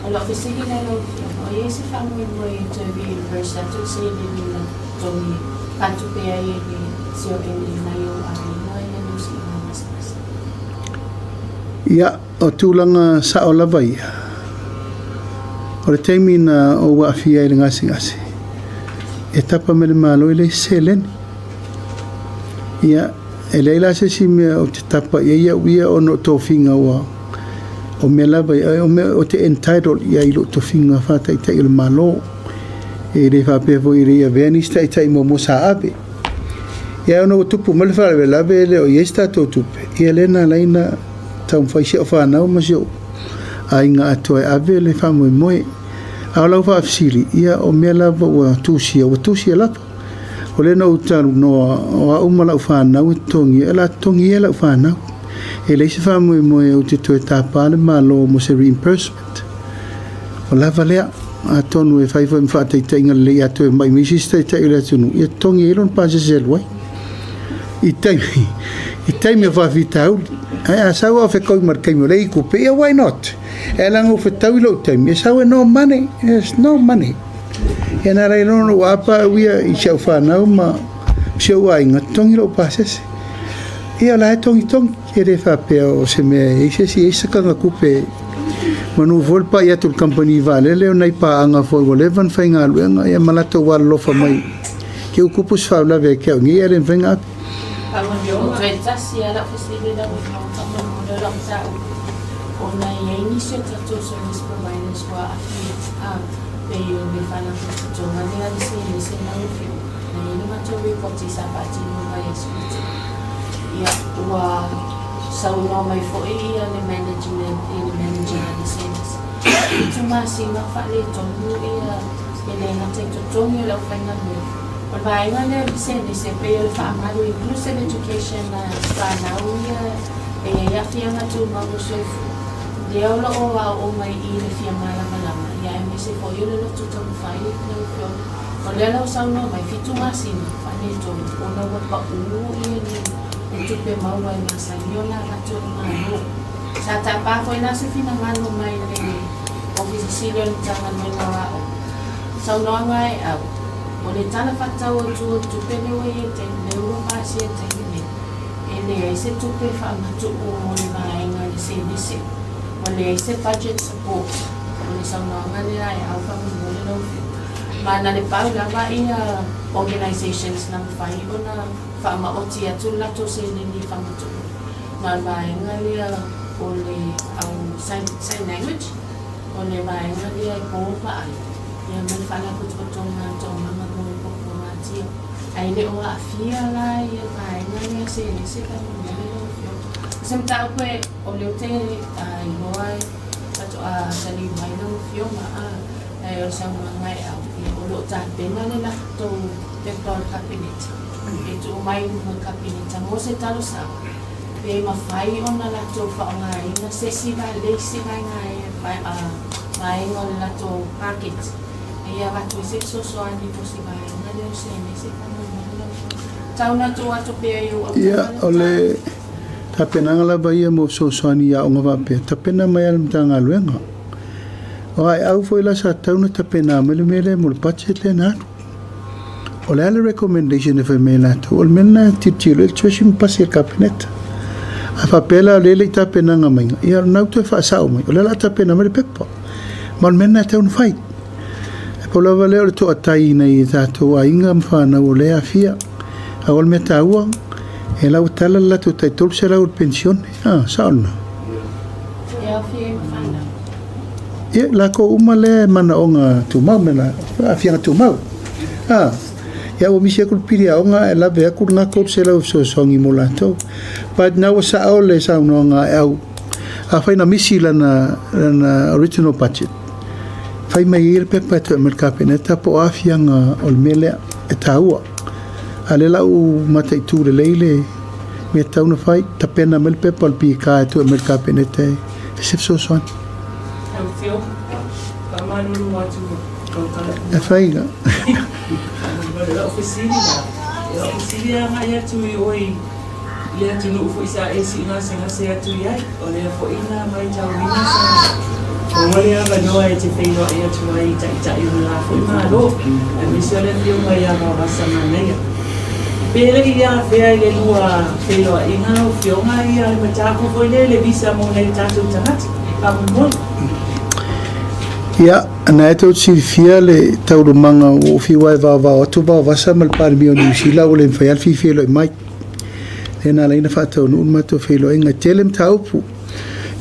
O lau fesili la lau Afioga, o i ai se faamoemoe e toe reimburse atu le seleni na totogi faatupe ai e le CON nai ou aiga ia lo siiga gasegase? Ia, o tulaga sao lava ia, o le taimi na ou aafia ai i le gasegase, e tapa mai le Malo e leai se seleni. Ia, e leai la se isi mea ou te tapa i ai au ia ona o tofiga ua, o mea lava ia, o mea ou te entitled i ai i lou tofiga faa-Taitai o le Malo. E le faapea foi e le i avea nisi taitai muamua sa ave. Ia ona ua tupu mai le faalavelave e le o i ai se tatou tupe, ia lea na ala ai ona taumafai si au fanau ma si ou aiga atoa e ave le faamoemoe. A o lau faafesili, ia o mea lava ua tusia, ua tusia lava. O lea na ou talanoa, o au ma lau fanau e totogia, o le a totogia e lau fanau. E leai se faamoemoe ou te toe tapa le Malo mo se reimbursement. Ua lava lea. Atonu e fai foi ma faataitaiga lelei a toe mai mai se isi taitai o le atunuu, ia totogi ai lona pasese e alu ai. I taimi, i taimi o faafitauli. Ae a sau a o fetaui ma le taimi o lea i tupe, ia why not? E ala ona ou fetau i lou taimi, e sau e no money, there's no money. Ia na ala ai loa ona ou apa au ia i si au fanau ma si ou aiga, totogi lou pasese. Ia o la e togitogi, e le faapea o se mea e i ai se isi, e i ai se sakaga tupe Manu foi le pai atu i le kamupani vaalele o nai paaga foi ua leva ona faigaluega ia ma latou alolofa mai ke u kupu se faalavelave ia te au nei ae le mafai ona ave. O toe tasi lava lau fesili lau Afioga faamolemole o lau mataupu ona e i ai nisi o tatou service providers ua aafia a pei o le faalapotopotoga lea a le CNS lau Afioga na i ai le matou report sa faatino i vaiaso ua tea ia ua Saunoa mai foi ia le management i le manager a le Service, 7 masina o faaletonu ia e le gata i totogi o le aufaigaluega. O le vaega lea o le Service e pei o le faamalu inclusive education a fanau ia e i ai aafiaga tumau o le soifua, lea o lo o aooga mai i le fia malamalama ia aemaise foi o le loto taumafai lau Afioga. O lea la ua saunoa mai, 7 masina faaletonu ona ua pau ia le O tupe maua e masani ona avatu e le Malo. Sa tapa foi la se finagalo mai le Ofisa Sili o le Matagaluega o Aoga. Saunoaga e au, o le tala faatatau autu o le tupe lea ua i ai taimi, lea ua pasia i le taimi nei, e leai se tupe faamatuu mo le vaega i le senese. Ua leai se budget support. O le saunoaga lea e au faamolemole lau Afioga. Ma na le pau lava ia organisations na mafai ona faamaoti atu le latou seleni i Fagatogo ma le vaega lea o le au sign language, o le vaega lea e po vaai ia ma le faalapotopotoga a le Toomaga mo le Puapuagatia. Ae le o aafia la ia vaega lea seleni se faamolemole lau Afioga. O se mataupu e o lea ou te iloa e faatoa taliu mai lau Afioga a ae o le saunoaga e au ia o lo o tapena le latou pepa o le Kapeneta e tuu mai i luma o le Kapeneta mo se talosaga pe mafai ona latou faaaogaina se isi le isi vaega vaega o le latou paketi e avatu ai se fesoasoani mo se vaega lea o senese faamolemole lau Afioga. Tau na tuu atu pea i ou Ia, autafa o le le mataupu. tapenaga lava ia mo fesoasoani i aoga faapea, tapena mai lava e le Matagaluega. O aeau foi la sa tatau ona tapena mai le mea lea mo le budget lea na alu. O le a le recommendation e fai mai e latou, o le mea lena e tilotilo i ai le Treasury ma pasi e le Kapeneta. A faapea la o lea e le i tapenaga maiga, ia o lena ua toe faasao mai, o lea o le a tapena mai le pepa. Ma o le mea lena e tatau ona fai. E pau lava lea o le toatai i nai o tatou aiga ma fanau o lea e aafia. A o le mea taua, e la ua tala le latou tai 300 o le penisione. A, sao lena? E aofia ai ma fanau. Ia, lakou uma lea e manaoga tumau, me la, aafiaga tumau. A, ia ua misi atu le pili aoga ae lave atu lena 300 e fesoasoani mo latou. But na ua sao le saunoaga a Eau, afai na misi lana, lana original budget, fai mai ai le pepa e toe aumai i le Kapeneta po o aafiaga o le mea lea e taua. A o lea la ua mataitu lelei le Mea tatau ona fai, tapena mai le pepa o le PK e tuu e aumai i le Kapeneta e se fesoasoani. Lau Afioga, faamalulu atu lau tala. E fai. O lau fesili la, o lau fesili e agai atu i oe i le atunuu foi sa e siigasegase atu i ai, o lea foi na matauina sa maua le avanoa e te feiloai atu ai i taitai o le la foi Malo, aemaise o le Afioga ia Vaovasa Manaia. Pe le i afea i le lua feiloaiga lau Afioga ia le mataupu foi lea i le visa mo nai o tatou tagata? Faamolemole. Ia, na e tou te silafia le taualumaga ua ou fiu lava e vaovao atu Vaovasa ma le Palemia o Niu Sila ua le mafai lava le fia feiloai mai. Lea na ala ai ona faataunuu le matou feiloaiga. E tele mataupu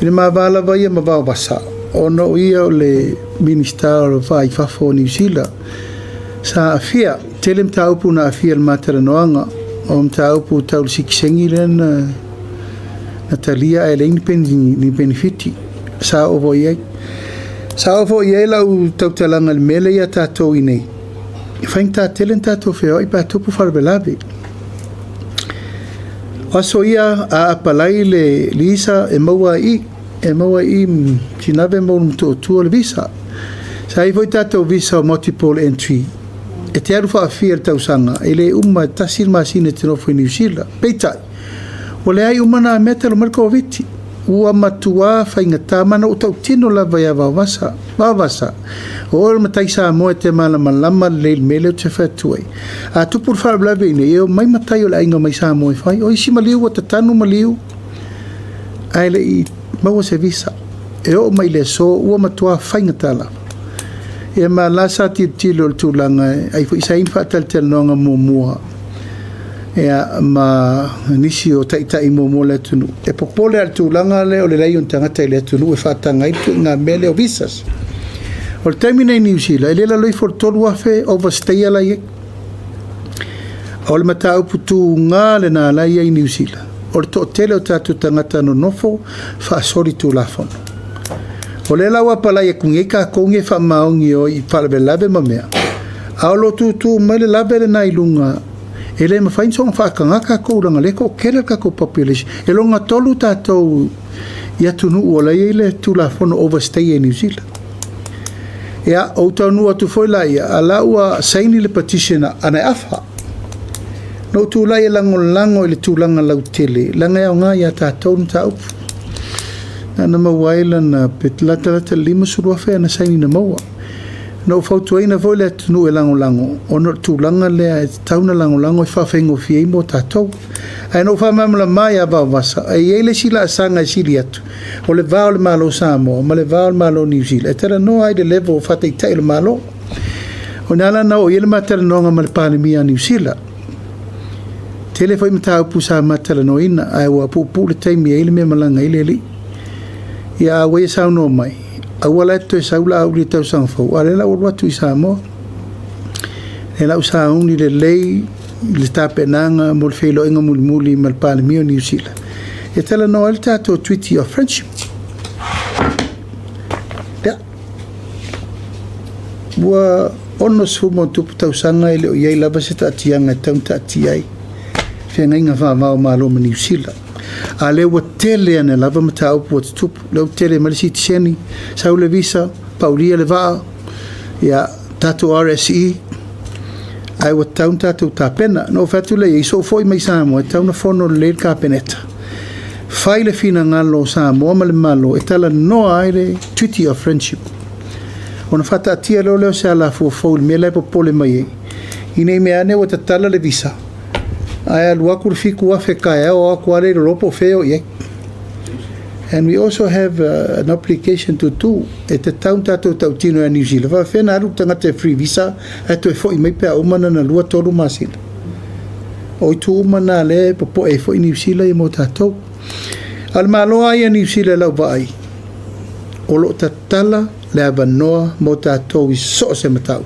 i le ma va lava ia ma Vaovasa ona o ia o le Minisita o le Va i Fafo o Niu Sila sa aafia. Tele mataupu na aafia i le ma talanoaga, o mataupu tau le sitiseni lea na na talia ae leai ni penefiti. Sa oo foi i ai. Sa oo foi i ai lau tautalaga i le mea lea ia tatou i inei, e faigata tele ona tatou feoai pe a tupu faalavelave. O aso ia a apalai le visa e maua ai i, e maua ai i Tinave ma Ulumotootua le visa. Sa i ai foi tatou visa o multiple entry e te alu faafia i le tausaga, e le uma e tasi le masina e te nofo i Niu Sila. Peitai, ua leai uma na mea talu mai le Koviti. Ua matuā faigata ma na ou tautino lava ia Vaovasa, Vaovasa, o oe o le matai Samoa e te malamalama lelei i le mea lea ou te fai atu ai. A tupu le faalavelave i inei, e omai matai o le aiga mai Samoa e fai. O isi maliu ua tatanu maliu ae le i maua se visa. E oo mai i le aso ua matuā faigata lava. Ia ma la sa tilotilo i le tulaga ai foi sa i ai ni faatalatalanoaga muamua ia ma nisi o taitai muamua o le atunuu. E popole lava i le tulaga lea o le leai o ni tagata i le atunuu e faataga ai le ituaiga mea lea o visas. O le taimi nei i Niu Sila, e le lalo ifo o le 3,000 overstayer la e i ai. O le mataupu tuga lena la e i ai i Niu Sila, o le toatele o tatou tagata nonofo faasolitulafono. O lea la ua apalai atu nei tatou nei e faamaoni e o i faalavelave ma mea, a o lo o tutu mai le lave lena i luga, e le mafai ona soona faataga tatou leaga o lea e toatele le tatou population. E lona tolu tatou i atunuu o la e i ai le Tulafono overstay i Niu Sila. Ia, ou taunuu atu foi la ia, a la ua saini le petition a na e afa. Na ou tulai e lagolago i le tulaga lautele, leaga e aoga ia tatou le mataupu. Na na maua ai lana, pe latalata i le 50,000 ana saini na maua. Na ou fautuaina foi le atunuu e lagolago, ona o le tulaga lea e tatau ona lagolago e faafaigofie ai mo tatou. Ae na ou faamalamalama ia Vaovasa, e i ai le isi laasaga e sili atu, o le va o le Malo o Samoa ma le va o le Malo o Niu Sila, e talanoa ai i le level o faataitai o le Malo. O ina la na oo i ai le ma talanoaga ma le Palemia a Niu Sila. Tele foi mataupu sa ma talanoaina, ae ua puupuu le taimi e i ai le mea malaga ai le alii. Ia a ua ia saunoa mai, aua la e te toe sau Laauli i le tausaga fou, a o lea la ua alu atu i Samoa. Lea la ua sauni lelei le tapenaga mo le feiloaiga mulimuli ma le Palemia o Niu Sila e talanoa ai le tatou Treaty of Friendship. Ia, ua 60+ tausaga e le o i ai lava se taatiaga e tatau ona taatia ai feagaiga faava o Malo ma Niu Sila. A lea ua tele ane lava mataupu ua tutupu. Lea ua tele mai le sitiseni, sau le visa, paulia le vaa, ia, tatou RSE, ae ua tatau ona tatou tapena. Na ou fai atu lea i ai, sou foi mai Samoa, e tatau ona fono lelei le Kapeneta. Fai le finagalo o Samoa ma le Malo e talanoa ai le Treaty of Friendship. Ona faataatia loa lea o se alafua fou i le mea la e popole mai ai, ina i mea ane ua tatala le visa, ae alu atu le 7,000 taeao o atu lava le iloa po o fea e o i ai. And we also have an obligation to do, e tatau ona tatou tautino ia Niu Sila, faapefea ona alu le tagata e free visa ae toe foi mai pe a uma lana lua tolu masina. O itu uma na lea e popoe ai foi Niu Sila ia mo tatou. A o le Malo lava ia Niu Sila i lau vaai, o lo o tatala le avanoa mo tatou i so o se mataupu.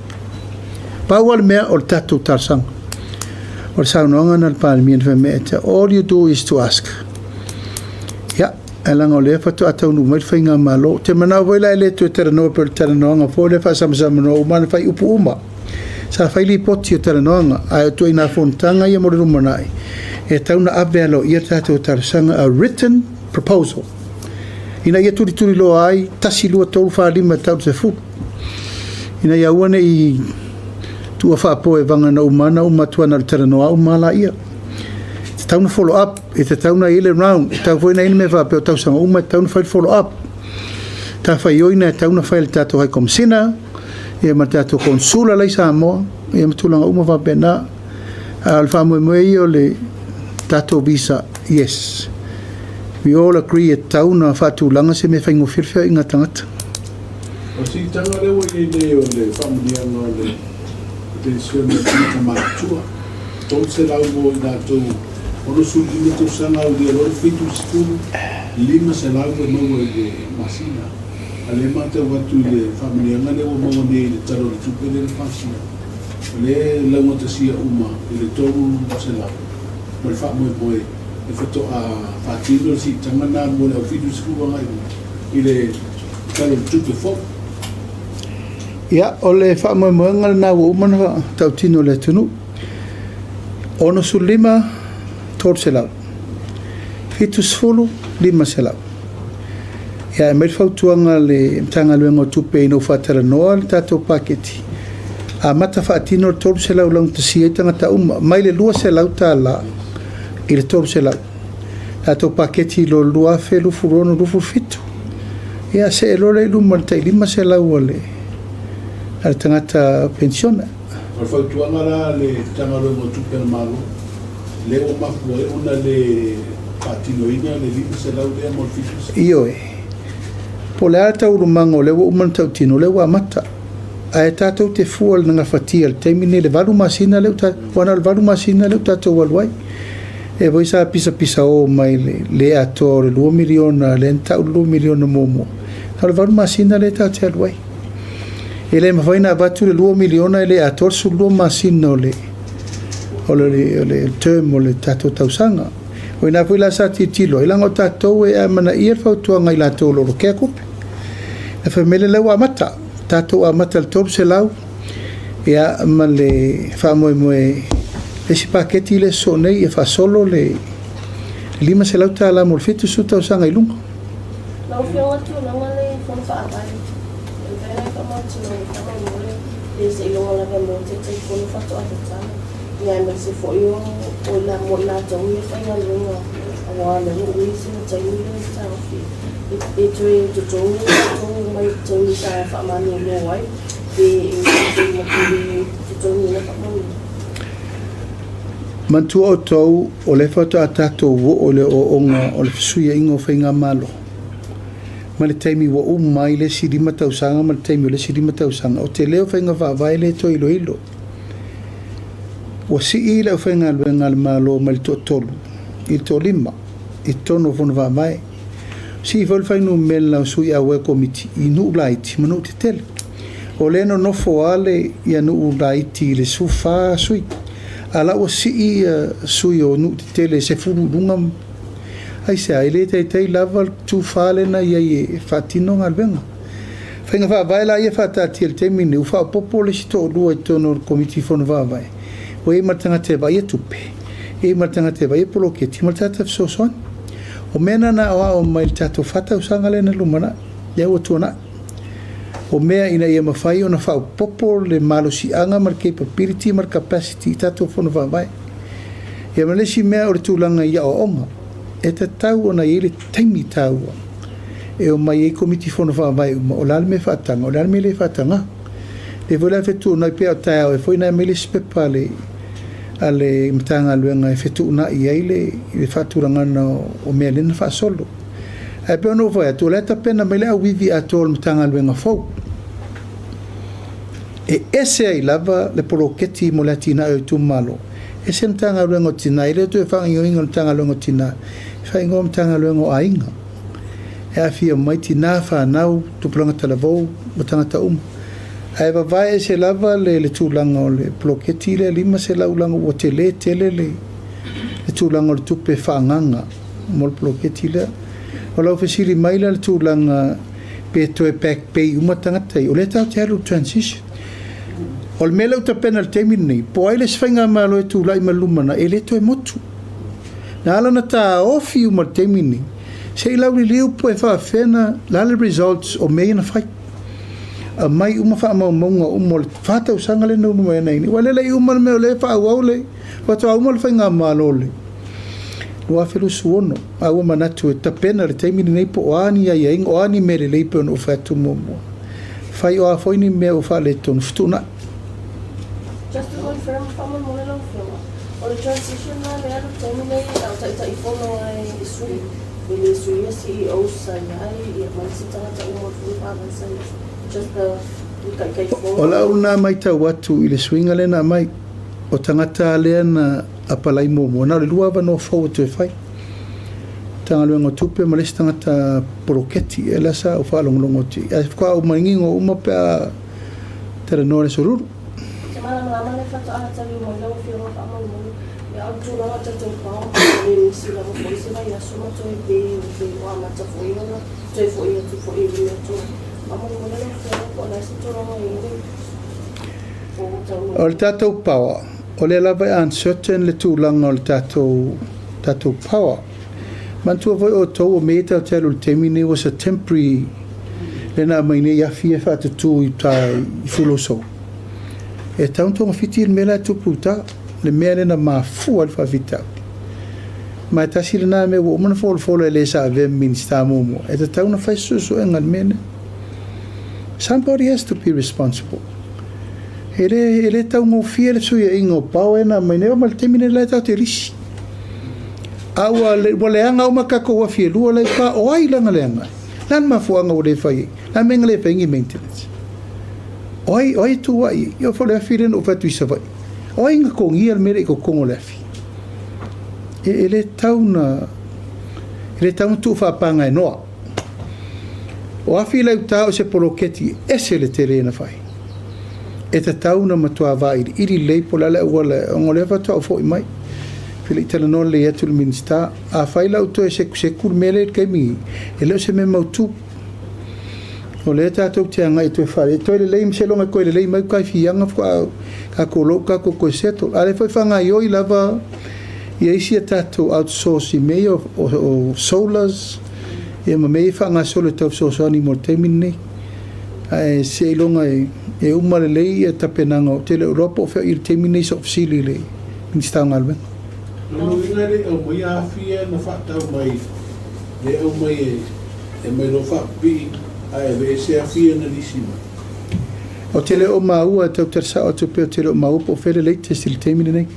Pau lava le mea o le tatou talosaga. O le saunoaga na le Palemia na fai mai, all you do is to ask. Ia, ae leaga o lea faatoa taunuu mai le faigamalo. Ou te manao foi la e le toe talanoa pei o le talanoaga foi lea faasamsamanoa uma na fai upu uma. Sa fai lipoti o talanoaga, ae o ituaiga fonotaga ia mo le lumanai, E tatau ona ave aloaia le tatou talosaga, a written proposal, ina ia tulituliloa ai, 1, 2, 3, 4, 5 e tau i le 10, ina ia aua ne i tuua faapoevaga na uma lava na uma atu lava na o le talanoa uma lava laia. E tatau ona follow up, e tatau ona i ai le round, e tatau foi ona i ai le mea faapea o tausaga uma e tatau ona fai le follow up. Matafaioi e tatau ona fai e le tatou High Commissioner, ia ma le tatou Consular la i Samoa, ia ma tulaga uma faapena. A o le faamoemoe ia o le tatou visa, yes. We all agree e tatau ona faatulaga se mea faigofie le feoaiga a tagata. O le siitaga lea ua i ai nei o le faamanuiaga o le penisione a tagata matutua, 300 mo i latou 65 tausaga aulia loa le 70, 500 e maua i le masina. A lea e matau atu i le faamanuiaga lea ua maua nei i le Tala o le Tupe lea na pasia, o lea e laugatasia uma i le 300 ma le faamoemoe e faatoa faatino le siitaga lena mo le au 70 agai i luga i le Tala o le Tupe fou. Ia, o le faamoemoega lena ua uma ona tautino i le atunuu. 65, 300. 70, 500. Ia, e aumai le fautuaga a le Matagaluega o Tupe ina ua faatalanoa le tatou paketi, amata faatino le 300 laugatasia ai tagata uma, mai le $200 i le 300. Tatou paketi i lo le 2026, 27, ia see loa lea i luma i le tai 500 a le, a le tagata penisione. O le fautuaga la a le Matagaluega o Tupe a le Malo, lea ua mafua ai ona le faatinoina le 500 lea mo le 70. Ioe. Po o le a le taualumaga o lea ua uma ona tautino, o lea ua amata. Ae tatou te fua i le gafatia i le taimi lenei i le valu masina lea ua, aua na o le valu masina lea ua tatou alu ai. E foi sa pisapisao mai le le atoa o le $2 miliona lea na tau le $2 miliona muamua. Na o le valu masina lea tatou te alu ai. E le mafai ona avatu le $2 miliona e le atoa le 12 masina o le o le, o le term o le tatou tausaga. O ina foi la sa tilotilo ai, leaga o tatou e amanaia le fautuaga i latou o lo o lokea tupe. Na fai mai lea ua amata, tatou amata i le 300, ia ma le faamoemoe le isi paketi lea sosoo nei ia faasolo le $500 mo le 70 tausaga i luga. Lau Afioga tulaga le Fono Faavae, e mafai ona e faamautinoa faamolemole pe seiloga lava mo Taitaifono faatoa tatala, ia aemaise foi o mo i latou ia faigaluega aua o lea ua ui sina taimi lea e taofi e toe totogi latou mai le taimi sa faamalolo ai pe e le totogiina faamolemole. Manatua outou, o lea faatoa tatou oo i le ooooga o le fesuiaiga o faigamalo, mai le taimi ua uma ai le isi 5 tausaga ma le taimi o le isi 5 tausaga, o tele o faiga faavae lea e toe iloilo. Ua sii le aufaigaluega a le Malo mai le toatolu i le toalima i totonu o fono faavae. Sii foi le fuainumera o sui auai o komiti i nuu laiti ma nuu tetele. O lea e nonofo lava le ia nuu laiti i le 14 sui, a o la ua sii ia sui o nuu tetele e 10 i luga. Aisea? E le taitai lava le tufa lea na i ai e faatino galuega. Faiga faavae la ia faataatia i le taimi lenei, ua faaopoopo le isi toalua i totonu o le Komiti Fono Faavae, ua i ai ma le tagata e vaaia tupe, e i ai ma le tagata e vaaia poloketi ma le tagata fesoasoani. O mea na na aoao mai i le tatou fa tausaga lea na lumanai, lea ua tuanai. O mea ina ia mafai ona faaopoopo le malosiaga ma le capability ma le capacity i tatou Fono Faavae. Ia ma le isi mea o le tulaga i aoaoga, e tatau ona i ai le taimi taua e omai ai Komiti Fono Faavae uma, o le a le mea e faataga, o le a le mea e le faataga. Lea foi la e fetuunai pea o taeao e foi na aumai le isi pepa a le a le Matagaluega e fetuunai ai le le faatulagana o mea lea na faasolo. Ae pei ona ou fai atu, o la e tapena mai le auivi atoa o le Matagaluega fou. E ese ai lava le poloketi mo le atinae o itumalo, ese le Matagaluega o Tina, e le o toe faagaoioiga o le Matagaluega o Tina, e faaigoa Matagaluega o Aiga. E aafia mai tina, fanau, tupulaga talavou ma tagata uma. Ae vavae ese lava le, le tulaga o le poloketi lea 500 leaga ua tele tele le, le tulaga o le tupe faaagaaga mo le poloketi lea. O lau fesili mai la le tulaga pe toe back pay uma tagata ia, o lea tatou te alu i le transition. O le mea lea ua tapena i le taimi lenei, po o ai le isi faigamalo e tulai mai i le lumanai, e le toe motu. Na ala ona taofi uma i le taimi lenei, se i lauliliu po e faapefea na, le a le results o mea ia na fai. Aumai uma faamaumauga uma o le fa tausaga lea na ulu mai ai nei. Ua le i uma le mea o lea e faaauau le faatoa uma le faigamalo le 2026. A ua manatu e tapena le taimi lenei po o a ni aiaiga, o a ni mea lelei pei ona ou fai atu muamua. Fai o a foi ni mea ua faaletonu, fetuunai. Just to confirm, faamolemole lau Afioga, o le transition la lea i le taimi nei a o Taitaifono ai i sui, e le suia CEOs sa i ai, ia ma isi tagata uma foi faavae sa i ai. Just the le Taitaifono. O lau lena matau atu i le suiga lea na aumai, o tagata lea na apalai muamua, na o le lua avanoa fou e toe fai. Matagaluega o Tupe ma le isi tagata poloketi, e la sa ou faalogologo atu i ai. Ae faatoa ou manino uma pe a talanoa i le Aso Lulu. Te malamalama le faatoa taliu mai lau Afioga faamolemole ia o le tulaga o tatou pao e le misi lava foi se vaiaso ma toe pe pe ua amata foi ona toe foi atu foi i le mea tuai. Faamolemole lau Afioga po o le a se tulaga o i ai le po ua taunuu O le tatou power, o lea lava e uncertain le tulaga o le tatou tatou power. Manatua foi outou o mea ia tatou te alu i le taimi lenei was a temporary lea na aumai nei afi ia faatutu i uta i Fulosou. E tatau ona togafiti le mea la e tupu i uta, le mea lea na mafua ai le faafitauli. Ma e tasi lena mea ua uma ona folafola e le sa avea ma Minisita muamua, e tatau ona fai se suesuega i le mea lea. Somebody has to be responsible. E le, e le taugofie le fesuiaiga o power na aumai nei, oo mai le taimi nei la e tatou te lisi. A ua, ua leaga uma tatou afi e lua la i uta, o ai lana leaga ai? Le a le mafuaaga ua le fai ai? Le a le mea na le fai ai ni maintenance? O ai, o ai e tu ai ai? Ia foi le afi lea na ou fai atu i Savaii. O ai na togia le mea lea i totonu o le afi? E, e le tau na, e le tau na tuu faapagaenoa. O afi la i uta o se poloketi ese le tele na fai. E tatau na matua vailiili lelei po o le a le auala ona o lea faatoa ou foi mai. Pe le i talanoa lelei atu i le Minisita. Afai la ua toe sekuseku le mea lea i le taimi nei, e le o se mea mautu. O lea tatou te agai e toe faalelei, e toe lelei ma seiloga e toe lelei mai uta i Fiaga faatoa tatou iloa ua tatou toe settle. A o lea foi e faagaoioi lava ia isi a tatou outsource i mea ia o solars ia ma mea ia e faagasolo e tau fesoasoani mo le taimi lenei. Ae seiloga e uma lelei ia tapenaga, ou te le o iloa po o fea o i le taimi lenei sou fesili i le Minisita o Galuega. Lona uiga e le i aumaia afi ia na faatau mai le aumai e e mai loa faapipii ae aveese afi ia na lisi mai. Ou te le o maua, e tau tali sao atu pea ou te le o maua po o fea le latest i le taimi lenei.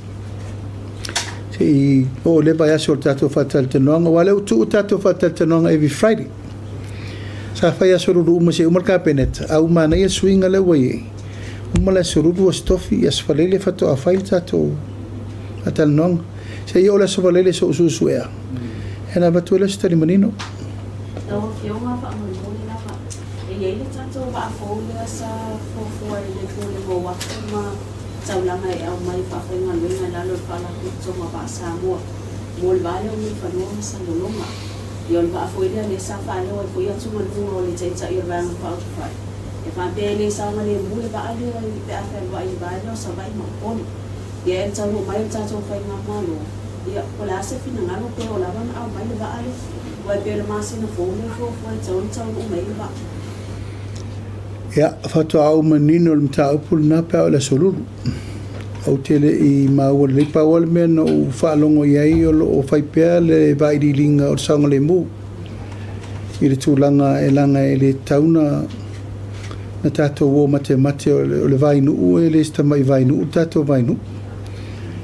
Se i oo i le vaiaso o le tatou faatalatalanoaga, aua o lea ua tuu tatou faatalatalanoaga every Friday. Sa fai Aso Lulu uma se i uma le Kapeneta, a ua manaia le suiga lea ua i ai. Uma le Aso Lulu, Aso Tofi, Aso Faraile faatoa fai le tatou faatalanoaga. Se i oo le Aso Faraile se i ou suesuea, ona avatu ai lea o se tali manino. Lau Afioga faamolemole lava, e i ai le tatou vaa fou lea sa fuafua e le Pulega o Uafu ma Taulaga e aumai faafaigaluega i lalo o le Faalapotopotoga Vaa Samoa mo le va lea o Mulifanua ma Salelologa. Ia o le vaa foi lea lea sa faaleo ai foi atugaluga o le Taitai o le Vaega Faaupufai e faapea e le saogalemu le vaa lea pe a fealuai i le va lea o Savaii ma Upolu. Ia e taunuu mai le tatou faigamalo, ia, po o le a se finagalo pe o lava ona aumai le vaa lea, aua e pei o le masina fou lea e fuafua e tatau ona taunuu mai ai le vaa. Ia, faatoa ou manino i le mataupu lena pe a oo i le Aso Lulu. Ou te le i maua lelei. Pau lava le mea na ou faalogo i ai o lo o fai pea le vailiiliga o le saogalemu i le tulaga e leaga e le tatau ona na tatou o matemate o le vainuu e le se tamai vainuu le tatou vainuu.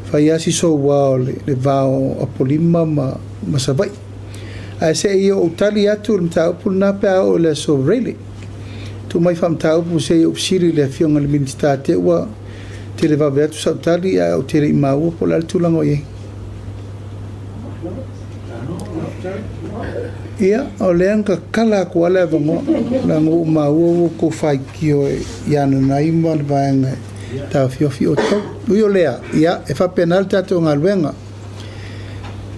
Fai lava si soua o le va o Apolima ma, ma Savaii. Ae se i ou tali atu i le mataupu lena pe a oo i le aso Rayleigh. Tuu mai faamataupu se i ou fesili i le Afioga i le Minisita te ua televave atu sau tali ae ou te le i maua po o le a le tulaga o i ai. Ia, o lea na tatala atu lava le avanoa, leaga ua ou maua ua outou faitio ia Nanai ma le vaega e taofiofi outou. Ui o lea, ia, e faapena le tatou galuega.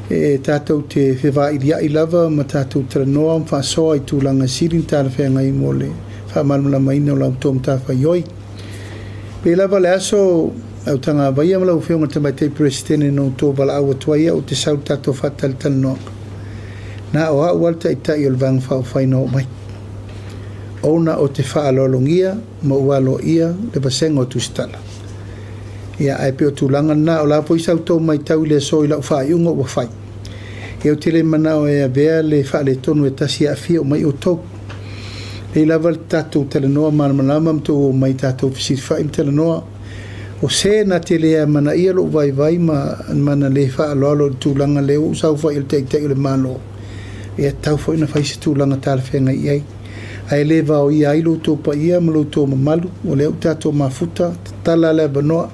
E tatou te fevailiai lava ma tatou talanoa ma faasoa i tulaga sili ona talafeagai mo le faamalamalamaina o la outou matafaioi. Pei lava le aso Autagavaia ma lau Afioga i le Tamaitai Peresetene na outou valaau atu ai au ou te sau i le tatou faatalatalanoaga, na o au lava le Taitai o le Vaega Faaupufai na oo mai, ona ou te faaaloalogia ma ou aloaia le vasega o Tusitala. Ia, ae pei o tulaga na, o le a foi sa outou matau i le aso i lau faaiuga ua fai, ia ou te le manao e avea le faaletonu e tasi e aafia uma ai outou. Lelei lava le tatou talanoa malamalama ma tou omai tatou fesilafai ma talanoa. O se na te le amanaia lou vaivai ma ma na le faaaloalo i le tulaga lea ua ou saofai ai i le Taitai o le Malo, e tatau foi ona fai se tulaga talafeagai i ai. Ae le vaoia ai lo outou paia ma lo outou mamalu, o lea ua tatou mafuta, tatala le avanoa,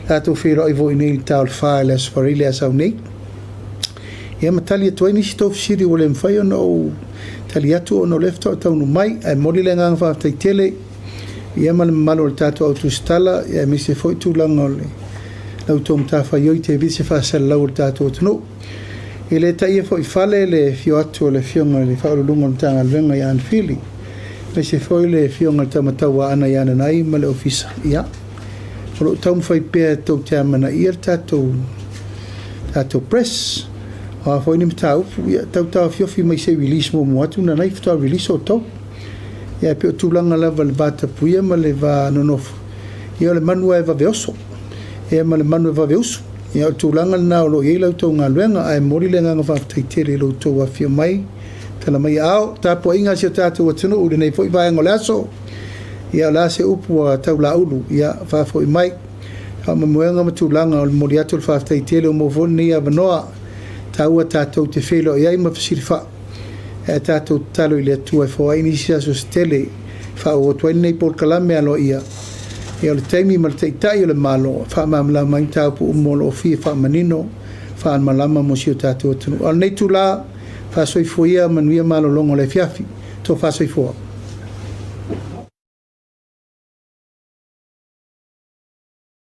tatou feiloai foi nei i le ta o le 4 i le Aso Faraile a sau nei. Ia ma tali atu ai nisi tou fesili ua le mafai ona ou tali atu ona o lea faatoa taunuu mai. Ae momoli le agaga faafetai tele ia ma le mamalu o le tatou au tusitala, ia aemaise foi tulaga o le la outou matafaioi i televise faasalalau o le tatou atunuu. E le taia foi i fale le afio atu o le Afioga i le Faauluuluga o le Matagaluega ia Anne Fili, aemaise foi le Afioga i le Tama Tauaana ia Nanai ma le Ofisa. Ia, o lo o taumafai pea tou te amanaia le tatou tatou press. O a foi ni mataupu, ia tau taofiofi mai se i release muamua atu Nanai faatoa release outou. Ia e pei o tulaga lava i le va tapuia ma le va nonofo, ia o le manu lava e vave oso, ia ma le manu e vave usu. Ia o le tulaga lena o lo o i ai la outou galuega, ae momoli le agaga faafetai tele i lo outou afifio mai, tala mai aao, tapuaiga a si o tatou atunuu i lenei foi vaega o le aso. Ia o le a se upu ua taulaulu, ia faafoi mai. Faamoemoega ma tulaga o le momoli atu o le faafetai tele ua maua foi lenei avanoa taua tatou te feiloai ai ma fesilafai. Ae tatou tatalo i le Atua e foai nisi aso se tele e faaauau atu ai lenei polokalame aloaia. Ia o le taimi ma le Taitai o le Malo e faamalamalama ai mataupu uma o lo o fia faamanino, faamalamalama mo si o tatou atunuu. A o lenei itula, faasoifua ia manuia malologa o le afiafi. Tofa soifua.